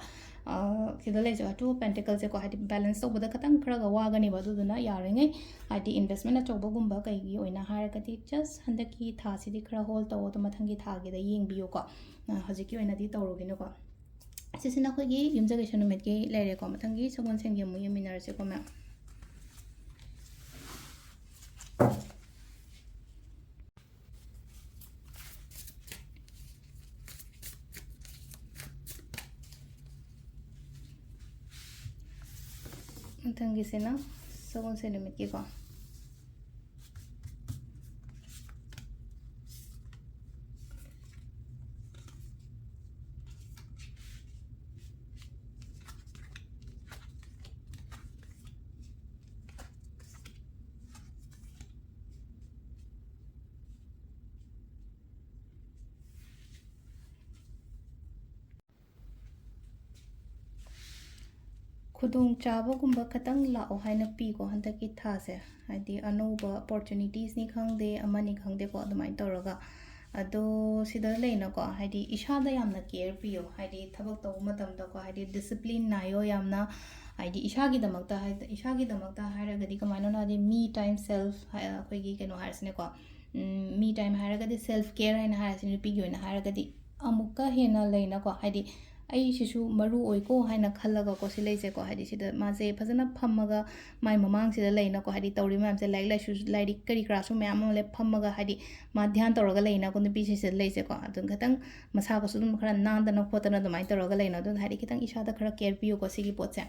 ꯑ, ꯁꯤꯗ ꯂꯩꯖꯕ ꯇꯨ ꯑꯣꯐ ꯄꯦꯟꯇꯤꯀꯜꯁꯦꯀꯣ, ꯍꯥꯏꯗꯤ ꯕꯦꯂꯦꯟꯁ ꯇꯧꯕꯗ ꯈꯤꯇꯪ ꯈꯔꯒ ꯋꯥꯒꯅꯦꯕ, ꯑꯗꯨꯗꯨꯅ ꯌꯥꯔꯤꯉꯩ ꯍꯥꯏꯗꯤ ꯏꯟꯚꯦꯁꯃꯦꯟ ꯑꯆꯧꯕꯒꯨꯝꯕ ꯀꯩꯒꯤ ꯑꯣꯏꯅ ꯍꯥꯏꯔꯒꯗꯤ ꯖꯁ ꯍꯟꯗꯛꯀꯤ ꯊꯥꯁꯤꯗꯤ ꯈꯔ ꯍꯣꯜ ꯇꯧ, ꯑꯗꯣ ꯃꯊꯪꯒꯤ ꯊꯥꯒꯤꯗ ꯌꯦꯡꯕꯤꯌꯨꯀꯣ꯫ ꯑ, ꯍꯧꯖꯤꯛꯀꯤ ꯑꯣꯏꯅꯗꯤ ꯇꯧꯔꯨꯒꯤꯅꯨꯀꯣ꯫ ꯁꯤꯁꯤꯅ ꯑꯩꯈꯣꯏꯒꯤ ꯌꯨꯝꯖꯀꯩꯁ ꯅꯨꯃꯤꯠꯀꯤ ꯂꯩꯔꯦꯀꯣ꯫ ꯃꯊꯪꯒꯤ ꯁꯒꯣꯜꯁꯦꯟꯒꯤ ꯑꯃꯨꯛ ꯌꯦꯡꯃꯤꯟꯅꯔꯁꯤꯀꯣ, ꯃꯌꯥꯝ꯫ ꯃꯊꯪꯒꯤꯁꯤꯅ ꯁꯒꯣꯜꯁꯦꯟ ꯅꯨꯃꯤꯠꯀꯤꯀꯣ꯫ ꯈꯨꯗꯣꯡꯆꯥꯕꯒꯨꯝꯕ ꯈꯇꯪ ꯂꯥꯛꯑꯣ ꯍꯥꯏꯅ ꯄꯤꯀꯣ ꯍꯟꯗꯛꯀꯤ ꯊꯥꯁꯦ꯫ ꯍꯥꯏꯗꯤ ꯑꯅꯧꯕ ꯑꯣꯄꯣꯔꯆꯨꯅꯤꯇꯤꯁꯅꯤ ꯈꯪꯗꯦ, ꯑꯃꯅꯤ ꯈꯪꯗꯦꯀꯣ, ꯑꯗꯨꯃꯥꯏꯅ ꯇꯧꯔꯒ꯫ ꯑꯗꯣ ꯁꯤꯗ ꯂꯩꯅꯀꯣ, ꯍꯥꯏꯗꯤ ꯏꯁꯥꯗ ꯌꯥꯝꯅ ꯀꯦꯌꯔ ꯄꯤꯌꯣ꯫ ꯍꯥꯏꯗꯤ ꯊꯕꯛ ꯇꯧꯕ ꯃꯇꯝꯗꯀꯣ, ꯍꯥꯏꯗꯤ ꯗꯤꯁꯤꯄ꯭ꯂꯤꯟ ꯅꯥꯏꯌꯣ ꯌꯥꯝꯅ꯫ ꯍꯥꯏꯗꯤ ꯏꯁꯥꯒꯤꯗꯃꯛꯇ ꯍꯥꯏ-, ꯏꯁꯥꯒꯤꯗꯃꯛꯇ ꯍꯥꯏꯔꯒꯗꯤ ꯀꯃꯥꯏꯅꯅꯣ ꯍꯥꯏꯗꯤ me time self ꯍꯥꯏ-, ꯑꯩꯈꯣꯏꯒꯤ ꯀꯩꯅꯣ ꯍꯥꯏꯔꯁꯤꯅꯦꯀꯣ꯫ ꯎꯝ, me time ꯍꯥꯏꯔꯒꯗꯤ ꯁꯦꯜꯐ ꯀꯦꯌꯔ ꯍꯥꯏꯅ ꯍꯥꯏꯔꯁꯤ, ꯅꯨꯄꯤꯒꯤ ꯑꯣꯏꯅ ꯍꯥꯏꯔꯒꯗꯤ ꯑꯃꯨꯛꯀ ꯍꯦꯟꯅ ꯂꯩꯅꯀꯣ, ꯍꯥꯏꯗꯤ ꯑꯩꯁꯤꯁꯨ ꯃꯔꯨ ꯑꯣꯏꯀꯣ ꯍꯥꯏꯅ ꯈꯜꯂꯒꯀꯣ, ꯁꯤ ꯂꯩꯁꯦꯀꯣ, ꯍꯥꯏꯗꯤ ꯁꯤꯗ ꯃꯥꯁꯦ ꯐꯖꯅ ꯐꯝꯃꯒ ꯃꯥꯏ ꯃꯃꯥꯡꯁꯤꯗ ꯂꯩꯅꯀꯣ, ꯍꯥꯏꯗꯤ ꯇꯧꯔꯤ ꯃꯌꯥꯝꯁꯦ, ꯂꯥꯏꯔꯤꯛ ꯂꯥꯏꯁꯨ, ꯂꯥꯏꯔꯤꯛ ꯀꯔꯤ ꯀꯔꯥꯁꯨ ꯃꯌꯥꯝ ꯑꯃ ꯂꯩ, ꯐꯝꯃꯒ ꯍꯥꯏꯗꯤ ꯃꯥ ꯙ꯭ꯌꯥꯟ ꯇꯧꯔꯒ ꯂꯩꯅꯀꯣ, ꯅꯨꯄꯤꯁꯤꯁꯨ ꯂꯩꯁꯦꯀꯣ꯫ ꯑꯗꯨꯝ ꯈꯤꯇꯪ ꯃꯁꯥꯒꯁꯨ ꯑꯗꯨꯝ ꯈꯔ ꯅꯥꯟꯗꯅ ꯈꯣꯠꯇꯅ ꯑꯗꯨꯃꯥꯏꯅ ꯇꯧꯔꯒ ꯂꯩꯅ꯫ ꯑꯗꯨꯅ ꯍꯥꯏꯗꯤ ꯈꯤꯇꯪ ꯏꯁꯥꯗ ꯈꯔ ꯀꯦꯌꯔ ꯄꯤꯌꯨꯀꯣ ꯁꯤꯒꯤ ꯄꯣꯠꯁꯦ꯫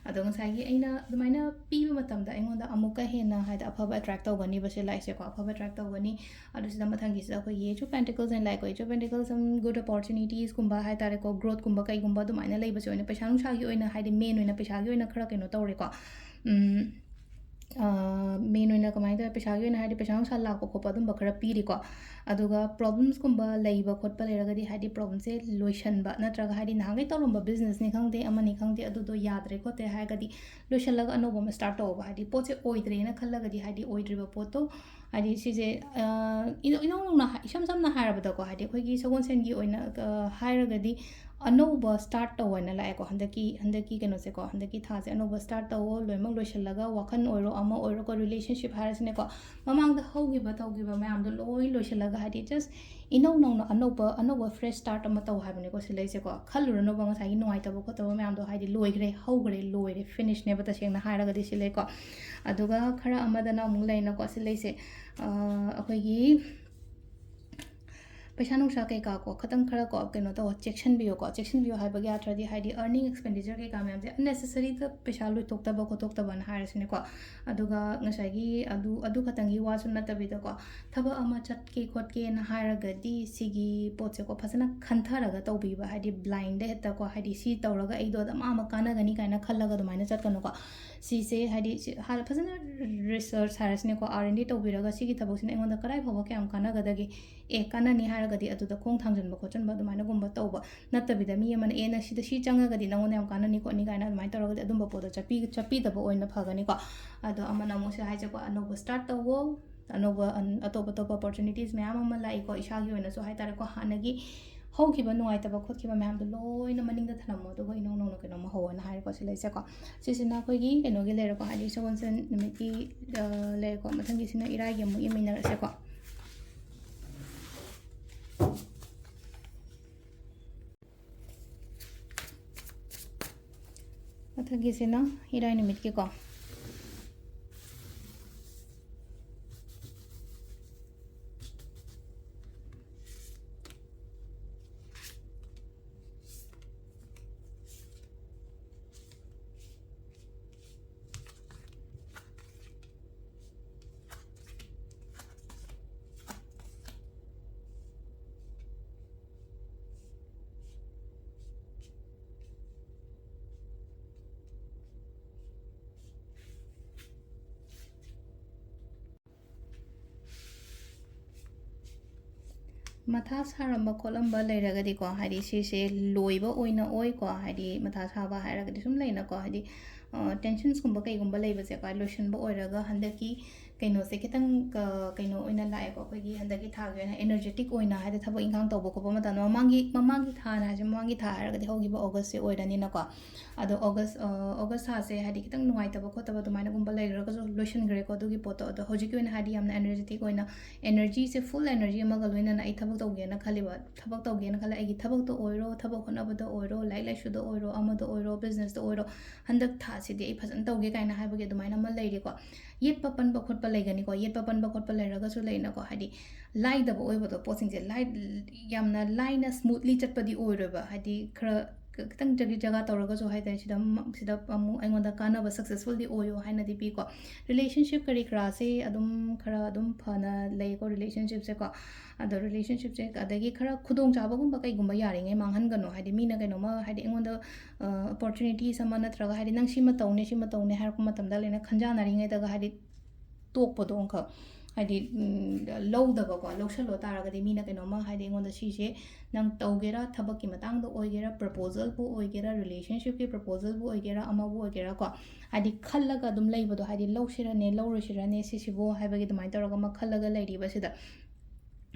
ꯑꯗꯣ ꯉꯁꯥꯏꯒꯤ ꯑꯩꯅ ꯑꯗꯨꯃꯥꯏꯅ ꯄꯤꯕ ꯃꯇꯝꯗ ꯑꯩꯉꯣꯟꯗ ꯑꯃꯨꯛꯀ ꯍꯦꯟꯅ ꯍꯥꯏꯗꯤ ꯑꯐꯕ ꯑꯦꯇ꯭ꯔꯦꯛ ꯇꯧꯒꯅꯤꯕ ꯁꯤ ꯂꯥꯏꯁꯦꯀꯣ, ꯑꯐꯕ ꯑꯦꯇ꯭ꯔꯦꯛ ꯇꯧꯒꯅꯤ꯫ ꯑꯗꯨ ꯁꯤꯗ ꯃꯊꯪꯒꯤꯁꯤꯗ ꯑꯩꯈꯣꯏꯒꯤ Eight of Pentacles and ꯂꯥꯛꯑꯦꯀꯣ, Eight of Pentacles ꯁꯨꯝ ꯒꯨꯗ ꯑꯣꯄꯣꯔꯆꯨꯅꯤꯇꯤꯁꯀꯨꯝꯕ ꯍꯥꯏ ꯇꯥꯔꯦꯀꯣ, ꯒ꯭ꯔꯣꯠꯀꯨꯝꯕ ꯀꯩꯒꯨꯝꯕ ꯑꯗꯨꯃꯥꯏꯅ ꯂꯩꯕꯁꯦ ꯑꯣꯏꯅ ꯄꯩꯁꯥ ꯅꯨꯡꯁꯥꯒꯤ ꯑꯣꯏꯅ ꯍꯥꯏꯗꯤ ꯃꯦꯟ ꯑꯣꯏꯅ ꯄꯩꯁꯥꯒꯤ ꯑꯣꯏꯅ ꯈꯔ ꯀꯩꯅꯣ ꯇꯧꯔꯦꯀꯣ꯫ ꯎꯝ, ꯑ, ꯃꯦꯟ ꯑꯣꯏꯅ ꯀꯃꯥꯏꯅ ꯇꯧꯋꯦ, ꯄꯩꯁꯥꯒꯤ ꯑꯣꯏꯅ ꯍꯥꯏꯔꯗꯤ ꯄꯩꯁꯥ ꯅꯨꯡꯁꯥ ꯂꯥꯛꯄ ꯈꯣꯠꯄ ꯑꯗꯨꯝꯕ ꯈꯔ ꯄꯤꯔꯤꯀꯣ꯫ ꯑꯗꯨꯒ ꯄ꯭ꯔꯣꯕ꯭ꯂꯦꯝꯁꯀꯨꯝꯕ ꯂꯩꯕ ꯈꯣꯠꯄ ꯂꯩꯔꯒꯗꯤ ꯍꯥꯏꯗꯤ ꯄ꯭ꯔꯣꯕ꯭ꯂꯦꯝꯁꯦ ꯂꯣꯏꯁꯟꯕ, ꯅꯠꯇ꯭ꯔꯒ ꯍꯥꯏꯗꯤ ꯅꯍꯥꯟꯈꯩ ꯇꯧꯔꯝꯕ ꯕꯤꯖꯤꯅꯦꯁꯅꯤ ꯈꯪꯗꯦ, ꯑꯃꯅꯤ ꯈꯪꯗꯦ, ꯑꯗꯨꯗꯣ ꯌꯥꯗ꯭ꯔꯦ ꯈꯣꯠꯇ꯭ꯔꯦ ꯍꯥꯏꯔꯒꯗꯤ ꯂꯣꯏꯁꯜꯂꯒ ꯑꯅꯧꯕ ꯑꯃ ꯁ꯭ꯇꯥꯔꯠ ꯇꯧꯕ, ꯍꯥꯏꯗꯤ ꯄꯣꯠꯁꯦ ꯑꯣꯏꯗ꯭ꯔꯦꯅ ꯈꯜꯂꯒꯗꯤ ꯍꯥꯏꯗꯤ ꯑꯣꯏꯗ꯭ꯔꯤꯕ ꯄꯣꯠꯇꯣ ꯍꯥꯏꯗꯤ ꯁꯤꯁꯦ, ꯑ, ꯏꯅꯧ-, ꯏꯅꯧ ꯅꯧꯅ ꯍꯥꯏ-, ꯏꯁꯝ ꯁꯝꯅ ꯍꯥꯏꯔꯕꯗꯀꯣ, ꯍꯥꯏꯗꯤ ꯑꯩꯈꯣꯏꯒꯤ ꯁꯒꯣꯜꯁꯦꯟꯒꯤ ꯑꯣꯏꯅ, ꯑ, ꯍꯥꯏꯔꯒꯗꯤ ꯑꯅꯧꯕ ꯁ꯭ꯇꯥꯔꯠ ꯇꯧ ꯍꯥꯏꯅ ꯂꯥꯛꯑꯦꯀꯣ꯫ ꯍꯟꯗꯛꯀꯤ, ꯍꯟꯗꯛꯀꯤ ꯀꯩꯅꯣꯁꯦꯀꯣ, ꯍꯟꯗꯛꯀꯤ ꯊꯥꯁꯦ ꯑꯅꯧꯕ ꯁ꯭ꯇꯥꯔꯠ ꯇꯧꯋꯣ, ꯂꯣꯏꯅꯃꯛ ꯂꯣꯏꯁꯤꯜꯂꯒ, ꯋꯥꯈꯜ ꯑꯣꯏꯔꯣ, ꯑꯃ ꯑꯣꯏꯔꯣꯀꯣ, ꯔꯤꯂꯦꯁꯟꯁꯤꯞ ꯍꯥꯏꯔꯁꯤꯅꯦꯀꯣ, ꯃꯃꯥꯡꯗ ꯍꯧꯈꯤꯕ ꯇꯧꯈꯤꯕ ꯃꯌꯥꯝꯗꯣ ꯂꯣꯏ ꯂꯣꯏꯁꯤꯜꯂꯒ, ꯍꯥꯏꯗꯤ just ꯏꯅꯧ ꯅꯧꯅ ꯑꯅꯧꯕ, ꯑꯅꯧꯕ ꯐ꯭ꯔꯦꯁ ꯁ꯭ꯇꯥꯔꯠ ꯑꯃ ꯇꯧ ꯍꯥꯏꯕꯅꯦꯀꯣ ꯁꯤ ꯂꯩꯁꯦꯀꯣ꯫ ꯈꯜꯂꯨꯔꯅꯣꯕ ꯉꯁꯥꯏꯒꯤ ꯅꯨꯡꯉꯥꯏꯇꯕ ꯈꯣꯠꯇꯕ ꯃꯌꯥꯝꯗꯣ, ꯍꯥꯏꯗꯤ ꯂꯣꯏꯈ꯭ꯔꯦ, ꯍꯧꯈ꯭ꯔꯦ, ꯂꯣꯏꯔꯦ, ꯐꯤꯅꯤꯁꯅꯦꯕ ꯇꯁꯦꯡꯅ ꯍꯥꯏꯔꯒꯗꯤ ꯁꯤ ꯂꯩꯀꯣ꯫ ꯑꯗꯨꯒ ꯈꯔ ꯑꯃꯗꯅ ꯑꯃꯨꯛ ꯂꯩꯅꯀꯣ ꯁꯤ ꯂꯩꯁꯦ, ꯑ, ꯑꯩꯈꯣꯏꯒꯤ ꯄꯩꯁꯥ ꯅꯨꯡꯁꯥ ꯀꯩꯀꯥ ꯀꯣ, ꯈꯇꯪ ꯈꯔ ꯀꯣ, ꯀꯩꯅꯣ ꯇꯧ, ꯆꯦꯛꯁꯤꯟꯕꯤꯌꯨꯀꯣ꯫ ꯆꯦꯛꯁꯤꯟꯕꯤꯌꯨ ꯍꯥꯏꯕꯒꯤ ꯑꯥꯔꯊꯗꯤ, ꯍꯥꯏꯗꯤ, ꯑꯔꯅꯤꯡ ꯑꯦꯛꯁꯄꯦꯟꯗꯤꯆꯔ ꯀꯩꯀꯥ ꯃꯌꯥꯝꯁꯦ ꯑꯟꯅꯦꯁꯦꯁꯔꯤꯗ ꯄꯩꯁꯥ ꯂꯣꯏꯊꯣꯛꯇꯕ ꯈꯣꯠꯇꯣꯛꯇꯕꯅ ꯍꯥꯏꯔꯁꯤꯅꯦꯀꯣ꯫ ꯑꯗꯨꯒ ꯉꯁꯥꯏꯒꯤ ꯑꯗꯨ, ꯑꯗꯨ ꯈꯛꯇꯪꯒꯤ ꯋꯥꯁꯨ ꯅꯠꯇꯕꯤꯗꯀꯣ, ꯊꯕꯛ ꯑꯃ ꯆꯠꯀꯦ ꯈꯣꯠꯀꯦꯅ ꯍꯥꯏꯔꯒꯗꯤ, ꯁꯤꯒꯤ ꯄꯣꯠꯁꯦꯀꯣ, ꯐꯖꯅ ꯈꯟꯊꯔꯒ ꯇꯧꯕꯤꯕ, ꯍꯥꯏꯗꯤ, ꯕ꯭ꯂꯥꯏꯟꯗ ꯍꯦꯛꯇꯀꯣ, ꯍꯥꯏꯗꯤ, ꯁꯤ ꯇꯧꯔꯒ ꯑꯩꯗꯣ ꯑꯗꯨꯝ ꯑꯃ ꯀꯥꯟꯅꯒꯅꯤ ꯀꯥꯏꯅ ꯈꯜꯂꯒ ꯑꯗꯨꯃꯥꯏꯅ ꯆꯠꯀꯅꯨꯀꯣ꯫ ꯁꯤꯁꯦ, ꯍꯥꯏꯗꯤ, ꯁꯤ ꯍꯥꯟꯅ ꯐꯖꯅ ꯔꯤꯁꯔꯁ ꯍꯥꯏꯔꯁꯤꯅꯦꯀꯣ, ꯑꯥꯔ ꯑꯦꯟ ꯗꯤ ꯇꯧꯕꯤꯔꯒ, ꯁꯤꯒꯤ ꯊꯕꯛꯁꯤꯅ ꯑꯩꯉꯣꯟꯗ ꯀꯗꯥꯏ ꯐꯥꯎꯕ ꯀꯌꯥꯝ ꯀꯥꯟꯅꯒꯗꯒꯦ, ꯑꯦ, ꯀꯥꯟꯅꯅꯤ ꯍꯥꯏꯔꯒꯗꯤ ꯑꯗꯨꯗ ꯈꯣꯡ ꯊꯥꯡꯖꯤꯟꯕ ꯈꯣꯠꯆꯤꯟꯕ ꯑꯗꯨꯃꯥꯏꯅꯒꯨꯝꯕ ꯇꯧꯕ ꯅꯠꯇꯕꯤꯗ, ꯃꯤ ꯑꯃꯅ, "ꯑꯦ, ꯅꯪ ꯁꯤꯗ ꯁꯤ ꯆꯪꯉꯒꯗꯤ ꯅꯪꯉꯣꯟꯗ ꯌꯥꯝ ꯀꯥꯟꯅꯅꯤ ꯈꯣꯠꯅꯤ" ꯀꯥꯏꯅ ꯑꯗꯨꯃꯥꯏꯅ ꯇꯧꯔꯒꯗꯤ ꯑꯗꯨꯝꯕ ꯄꯣꯠꯇꯣ ꯆꯠꯄꯤ-, ꯆꯠꯄꯤꯗꯕ ꯑꯣꯏꯅ ꯐꯒꯅꯤꯀꯣ꯫ ꯑꯗꯣ ꯑꯃꯅ ꯑꯃꯨꯛ ꯁꯤ ꯍꯥꯏꯁꯦꯀꯣ, ꯑꯅꯧꯕ ꯁ꯭ꯇꯥꯔꯠ ꯇꯧꯋꯣ, ꯑꯅꯧꯕ, ꯑꯟ-, ꯑꯇꯣꯞ ꯑꯇꯣꯞꯄ ꯑꯣꯄꯣꯔꯆꯨꯅꯤꯇꯤꯁ ꯃꯌꯥꯝ ꯑꯃ ꯂꯥꯛꯏꯀꯣ, ꯏꯁꯥꯒꯤ ꯑꯣꯏꯅꯁꯨ ꯍꯥꯏ ꯇꯥꯔꯦꯀꯣ, ꯍꯥꯟꯅꯒꯤ ꯍꯧꯈꯤꯕ ꯅꯨꯡꯉꯥꯏꯇꯕ ꯈꯣꯠꯈꯤꯕ ꯃꯌꯥꯝꯗꯣ ꯂꯣꯏꯅ ꯃꯅꯤꯡꯗ ꯊꯝꯂꯝꯃꯣ, ꯑꯗꯨꯒ ꯏꯅꯧ ꯅꯧꯅ ꯀꯩꯅꯣꯝꯃ ꯍꯧꯋꯣꯅ ꯍꯥꯏꯔꯦꯀꯣ ꯁꯤ ꯂꯩꯁꯦꯀꯣ꯫ ꯁꯤꯁꯤꯅ ꯑꯩꯈꯣꯏꯒꯤ ꯀꯩꯅꯣꯒꯤ ꯂꯩꯔꯦꯀꯣ, ꯍꯥꯏꯗꯤ ꯁꯒꯣꯜꯁꯦꯟ ꯅꯨꯃꯤꯠꯀꯤ, ꯑ, ꯂꯩꯔꯦꯀꯣ꯫ ꯃꯊꯪꯒꯤꯁꯤꯅ ꯏꯔꯥꯏꯒꯤ ꯑꯃꯨꯛ ꯌꯦꯡꯃꯤꯟꯅꯔꯁꯦꯀꯣ꯫ ꯃꯊꯪꯒꯤꯁꯤꯅ ꯏꯔꯥꯏ ꯅꯨꯃꯤꯠꯀꯤꯀꯣ꯫ ꯃꯊꯥ ꯁꯥꯔꯝꯕ ꯈꯣꯠꯂꯝꯕ ꯂꯩꯔꯒꯗꯤꯀꯣ, ꯍꯥꯏꯗꯤ ꯁꯤꯁꯦ ꯂꯣꯏꯕ ꯑꯣꯏꯅ ꯑꯣꯏꯀꯣ, ꯍꯥꯏꯗꯤ ꯃꯊꯥ ꯁꯥꯕ ꯍꯥꯏꯔꯒꯗꯤ ꯁꯨꯝ ꯂꯩꯅꯀꯣ, ꯍꯥꯏꯗꯤ ꯇꯦꯟꯁꯟꯁꯀꯨꯝꯕ ꯀꯩꯒꯨꯝꯕ ꯂꯩꯕꯁꯦꯀꯣ, ꯂꯣꯏꯁꯤꯟꯕ ꯑꯣꯏꯔꯒ ꯍꯟꯗꯛꯀꯤ ꯀꯩꯅꯣꯁꯦ ꯈꯤꯇꯪ ꯀꯩꯅꯣ ꯑꯣꯏꯅ ꯂꯥꯛꯑꯦꯀꯣ, ꯑꯩꯈꯣꯏꯒꯤ ꯍꯟꯗꯛꯀꯤ ꯊꯥꯒꯤ ꯑꯣꯏꯅ ꯑꯦꯅꯔꯖꯦꯇꯤꯛ ꯑꯣꯏꯅ, ꯍꯥꯏꯗꯤ ꯊꯕꯛ ꯏꯪꯈꯥꯡ ꯇꯧꯕ ꯈꯣꯠꯄ ꯃꯇꯝꯗ ꯃꯃꯥꯡꯒꯤ ꯃꯃꯥꯡꯒꯤ ꯊꯥꯅ ꯍꯥꯏꯁꯦ, ꯃꯃꯥꯡꯒꯤ ꯊꯥ ꯍꯥꯏꯔꯒꯗꯤ ꯍꯧꯈꯤꯕ ꯑꯣꯒꯁꯁꯦ ꯑꯣꯏꯔꯅꯤꯅꯀꯣ꯫ ꯑꯗꯣ ꯑꯣꯒꯁ ꯑꯣꯒꯁ ꯊꯥꯁꯦ ꯍꯥꯏꯗꯤ ꯈꯤꯇꯪ ꯅꯨꯡꯉꯥꯏꯇꯕ ꯈꯣꯠꯇꯕ ꯑꯗꯨꯃꯥꯏꯅꯒꯨꯝꯕ ꯂꯩꯈ꯭ꯔꯒꯁꯨ ꯂꯣꯏꯁꯤꯟꯈ꯭ꯔꯦꯀꯣ ꯑꯗꯨꯒꯤ ꯄꯣꯠꯇꯣ꯫ ꯑꯗꯣ ꯍꯧꯖꯤꯛꯀꯤ ꯑꯣꯏꯅ ꯍꯥꯏꯗꯤ ꯌꯥꯝꯅ ꯑꯦꯅꯔꯖꯦꯇꯤꯛ ꯑꯣꯏꯅ, ꯑꯦꯅꯔꯖꯤꯁꯦ, ꯐꯨꯜ ꯑꯦꯅꯔꯖꯤ ꯑꯃꯒ ꯂꯣꯏꯅꯅ ꯑꯩ ꯊꯕꯛ ꯇꯧꯒꯦꯅ ꯈꯜꯂꯤꯕ, ꯊꯕꯛ ꯇꯧꯒꯦꯅ ꯈꯜꯂꯦ꯫ ꯑꯩꯒꯤ ꯊꯕꯛꯇ ꯑꯣꯏꯔꯣ, ꯊꯕꯛ ꯍꯣꯠꯅꯕꯗ ꯑꯣꯏꯔꯣ, ꯂꯥꯏꯔꯤꯛ ꯂꯥꯏꯁꯨꯗ ꯑꯣꯏꯔꯣ, ꯑꯃꯗ ꯑꯣꯏꯔꯣ, ꯕꯤꯖꯤꯅꯦꯁꯇ ꯑꯣꯏꯔꯣ, ꯍꯟꯗꯛ ꯊꯥꯁꯤꯗꯤ ꯑꯩ ꯐꯖꯅ ꯇꯧꯒꯦ ꯀꯥꯏꯅ ꯍꯥꯏꯕꯒꯤ ꯑꯗꯨꯃꯥꯏꯅ ꯑꯃ ꯂꯩꯔꯤꯀꯣ꯫ ꯌꯦꯠꯄ ꯄꯟꯕ ꯈꯣꯠꯄ ꯂꯩꯒꯅꯤꯀꯣ꯫ ꯌꯦꯠꯄ ꯄꯟꯕ ꯈꯣꯠꯄ ꯂꯩꯔꯒꯁꯨ ꯂꯩꯅꯀꯣ, ꯍꯥꯏꯗꯤ ꯂꯥꯏꯗꯕ ꯑꯣꯏꯕꯗꯣ, ꯄꯣꯠꯁꯤꯡꯁꯦ ꯂꯥꯏ-, ꯌꯥꯝꯅ ꯂꯥꯏꯅ ꯁ꯭ꯃꯨꯠꯂꯤ ꯆꯠꯄꯗꯤ ꯑꯣꯏꯔꯣꯏꯕ꯫ ꯍꯥꯏꯗꯤ ꯈꯔ ꯈꯤꯇꯪ ꯖꯒꯤ ꯖꯒꯥ ꯇꯧꯔꯒꯁꯨ ꯍꯥꯏ ꯇꯥꯔꯦ, ꯁꯤꯗ ꯁꯤꯗ ꯑꯃꯨꯛ ꯑꯩꯉꯣꯟꯗ ꯀꯥꯟꯅꯕ, ꯁꯛꯁꯦꯁꯐꯨꯜꯗꯤ ꯑꯣꯏꯌꯣ ꯍꯥꯏꯅꯗꯤ ꯄꯤꯀꯣ꯫ ꯔꯤꯂꯦꯁꯟꯁꯤꯞ ꯀꯔꯤ ꯀꯔꯥꯁꯦ ꯑꯗꯨꯝ ꯈꯔ ꯑꯗꯨꯝ ꯐꯅ ꯂꯩꯀꯣ, ꯔꯤꯂꯦꯁꯟꯁꯤꯞꯁꯦꯀꯣ꯫ ꯑꯗꯣ ꯔꯤꯂꯦꯁꯟꯁꯤꯞꯁꯦ ꯑꯗꯒꯤ ꯈꯔ ꯈꯨꯗꯣꯡꯆꯥꯕꯒꯨꯝꯕ ꯀꯩꯒꯨꯝꯕ ꯌꯥꯔꯤꯉꯩ ꯃꯥꯡꯍꯟꯒꯅꯣ꯫ ꯍꯥꯏꯗꯤ ꯃꯤꯅ ꯀꯩꯅꯣꯝꯃ, ꯍꯥꯏꯗꯤ ꯑꯩꯉꯣꯟꯗ ꯑꯣꯄꯣꯔꯆꯨꯅꯤꯇꯤꯁ ꯑꯃ ꯅꯠꯇ꯭ꯔꯒ ꯍꯥꯏꯗꯤ ꯅꯪ ꯁꯤꯃ ꯇꯧꯅꯦ, ꯁꯤꯃ ꯇꯧꯅꯦ ꯍꯥꯏꯔꯛꯄ ꯃꯇꯝꯗ ꯂꯩꯅ ꯈꯟꯖꯥꯟꯅꯔꯤꯉꯩꯗꯒ ꯍꯥꯏꯗꯤ ꯇꯣꯛꯄꯗꯣ ꯑꯃꯈꯛ ꯍꯥꯏꯗꯤ ꯂꯧꯗꯕꯀꯣ, ꯂꯧꯁꯜꯂꯣ ꯇꯥꯔꯒꯗꯤ ꯃꯤꯅ ꯀꯩꯅꯣꯝꯃ ꯍꯥꯏꯗꯤ ꯑꯩꯉꯣꯟꯗ ꯁꯤꯁꯦ ꯅꯪ ꯇꯧꯒꯦꯔꯥ, ꯊꯕꯛꯀꯤ ꯃꯇꯥꯡꯗ ꯑꯣꯏꯒꯦꯔꯥ, ꯄ꯭ꯔꯄꯣꯖꯜꯕꯨ ꯑꯣꯏꯒꯦꯔꯥ, ꯔꯤꯂꯦꯁꯟꯁꯤꯞꯀꯤ ꯄ꯭ꯔꯄꯣꯖꯜꯕꯨ ꯑꯣꯏꯒꯦꯔꯥ, ꯑꯃꯕꯨ ꯑꯣꯏꯒꯦꯔꯥꯀꯣ, ꯍꯥꯏꯗꯤ ꯈꯜꯂꯒ ꯑꯗꯨꯝ ꯂꯩꯕꯗꯣ, ꯍꯥꯏꯗꯤ ꯂꯧꯁꯤꯔꯅꯦ ꯂꯧꯔꯣꯏꯁꯤꯔꯅꯦ ꯁꯤꯁꯤꯕꯨ ꯍꯥꯏꯕꯒꯤ ꯑꯗꯨꯃꯥꯏꯅ ꯇꯧꯔꯒ ꯑꯃ ꯈꯜꯂꯒ ꯂꯩꯔꯤꯕꯁꯤꯗ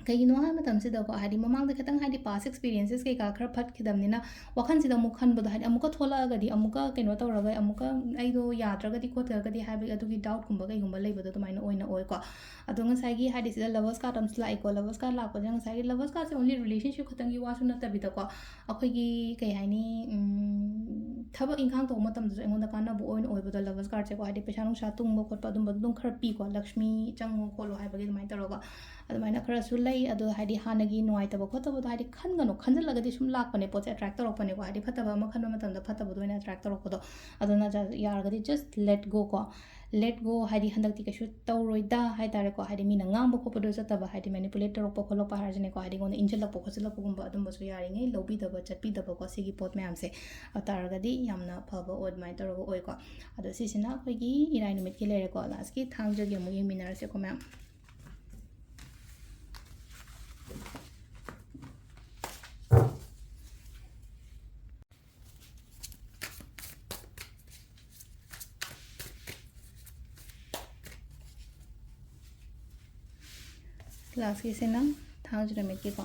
ꯀꯩꯒꯤꯅꯣ ꯍꯥꯏꯕ ꯃꯇꯝꯁꯤꯗꯀꯣ, ꯍꯥꯏꯗꯤ ꯃꯃꯥꯡꯗ ꯈꯤꯇꯪ, ꯍꯥꯏꯗꯤ past experiences ꯀꯩꯀꯥ ꯈꯔ ꯐꯠꯈꯤꯗꯕꯅꯤꯅ, ꯋꯥꯈꯜꯁꯤꯗ ꯑꯃꯨꯛ ꯈꯟꯕꯗꯣ, ꯍꯥꯏꯗꯤ ꯑꯃꯨꯛꯀ ꯊꯣꯛꯂꯛꯑꯒꯗꯤ, ꯑꯃꯨꯛꯀ ꯀꯩꯅꯣ ꯇꯧꯔꯒ, ꯑꯃꯨꯛꯀ ꯑꯩꯗꯣ ꯌꯥꯗ꯭ꯔꯒꯗꯤ ꯈꯣꯠꯇ꯭ꯔꯒꯗꯤ ꯍꯥꯏꯕꯒꯤ ꯑꯗꯨꯒꯤ doubtꯀꯨꯝꯕ ꯀꯩꯒꯨꯝꯕ ꯂꯩꯕꯗꯣ ꯑꯗꯨꯃꯥꯏꯅ ꯑꯣꯏꯅ ꯑꯣꯏꯀꯣ꯫ ꯑꯗꯣ ꯉꯁꯥꯏꯒꯤ, ꯍꯥꯏꯗꯤ ꯁꯤꯗ Lovers card ꯑꯃꯁꯨ ꯂꯥꯛꯏꯀꯣ꯫ Lovers card ꯂꯥꯛꯄꯁꯤꯅ ꯉꯁꯥꯏꯒꯤ Lovers cardꯁꯦ only relationship ꯈꯛꯇꯪꯒꯤ ꯋꯥꯁꯨ ꯅꯠꯇꯕꯤꯗꯀꯣ, ꯑꯩꯈꯣꯏꯒꯤ ꯀꯩ ꯍꯥꯏꯅꯤ, ꯎꯝ, ꯊꯕꯛ ꯏꯪꯈꯥꯡ ꯇꯧꯕ ꯃꯇꯝꯗꯁꯨ ꯑꯩꯉꯣꯟꯗ ꯀꯥꯟꯅꯕ ꯑꯣꯏꯅ ꯑꯣꯏꯕꯗꯣ Lovers cardꯁꯦꯀꯣ, ꯍꯥꯏꯗꯤ ꯄꯩꯁꯥ ꯅꯨꯡꯁꯥ ꯇꯨꯡꯕ ꯈꯣꯠꯄ ꯑꯗꯨꯝꯕꯗꯣ ꯑꯗꯨꯝ ꯈꯔ ꯄꯤꯀꯣ, ꯂꯛꯁꯃꯤ ꯆꯪꯉꯣ ꯈꯣꯠꯂꯣ ꯍꯥꯏꯕꯒꯤ ꯑꯗꯨꯃꯥꯏꯅ ꯇꯧꯔꯒ꯫ ꯑꯗꯨꯃꯥꯏꯅ ꯈꯔꯁꯨ ꯂꯩ꯫ ꯑꯗꯣ ꯍꯥꯏꯗꯤ ꯍꯥꯟꯅꯒꯤ ꯅꯨꯡꯉꯥꯏꯇꯕ ꯈꯣꯠꯇꯕꯗꯣ ꯍꯥꯏꯗꯤ ꯈꯟꯒꯅꯨ, ꯈꯟꯖꯤꯜꯂꯒꯗꯤ ꯁꯨꯝ ꯂꯥꯛꯄꯅꯦ, ꯄꯣꯠꯁꯦ attract ꯇꯧꯔꯛꯄꯅꯦꯀꯣ꯫ ꯍꯥꯏꯗꯤ ꯐꯠꯇꯕ ꯑꯃ ꯈꯟꯕ ꯃꯇꯝꯗ ꯐꯠꯇꯕꯗꯣ ꯑꯣꯏꯅ attract ꯇꯧꯔꯛꯄꯗꯣ꯫ ꯑꯗꯨꯅ ꯖ-, ꯌꯥꯔꯒꯗꯤ just let go ꯀꯣ, let go ꯍꯥꯏꯗꯤ ꯍꯟꯗꯛꯇꯤ ꯀꯩꯁꯨ ꯇꯧꯔꯣꯏꯗ ꯍꯥꯏ ꯇꯥꯔꯦꯀꯣ꯫ ꯍꯥꯏꯗꯤ ꯃꯤꯅ ꯉꯥꯡꯕ ꯈꯣꯠꯄꯗꯣ ꯆꯠꯇꯕ, ꯍꯥꯏꯗꯤ manipulate ꯇꯧꯔꯛꯄ ꯈꯣꯠꯂꯛꯄ ꯍꯥꯏꯔꯁꯤꯅꯦꯀꯣ, ꯍꯥꯏꯗꯤ ꯑꯩꯉꯣꯟꯗ ꯏꯟꯁꯤꯜꯂꯛꯄ ꯈꯣꯠꯆꯤꯜꯂꯛꯄꯒꯨꯝꯕ ꯑꯗꯨꯝꯕꯁꯨ ꯌꯥꯔꯤꯉꯩ ꯂꯧꯕꯤꯗꯕ ꯆꯠꯄꯤꯗꯕꯀꯣ, ꯁꯤꯒꯤ ꯄꯣꯠ ꯃꯌꯥꯝꯁꯦ꯫ ꯑꯗꯨ ꯇꯥꯔꯒꯗꯤ ꯌꯥꯝꯅ ꯐꯕ ꯑꯣꯏ, ꯑꯗꯨꯃꯥꯏꯅ ꯇꯧꯔꯒ ꯑꯣꯏꯀꯣ꯫ ꯑꯗꯣ ꯁꯤꯁꯤꯅ ꯑꯩꯈꯣꯏꯒꯤ ꯏꯔꯥꯏ ꯅꯨꯃꯤꯠꯀꯤ ꯂꯩꯔꯦꯀꯣ꯫ Lastꯀꯤ ꯊꯥꯡꯖꯒꯤ ꯑꯃꯨꯛ ꯌꯦꯡꯃꯤꯟꯅꯔꯁꯦꯀꯣ ꯃꯌꯥꯝ꯫ Lastꯀꯤꯁꯤꯅ ꯊꯥꯡꯖ ꯅꯨꯃꯤꯠꯀꯤꯀꯣ꯫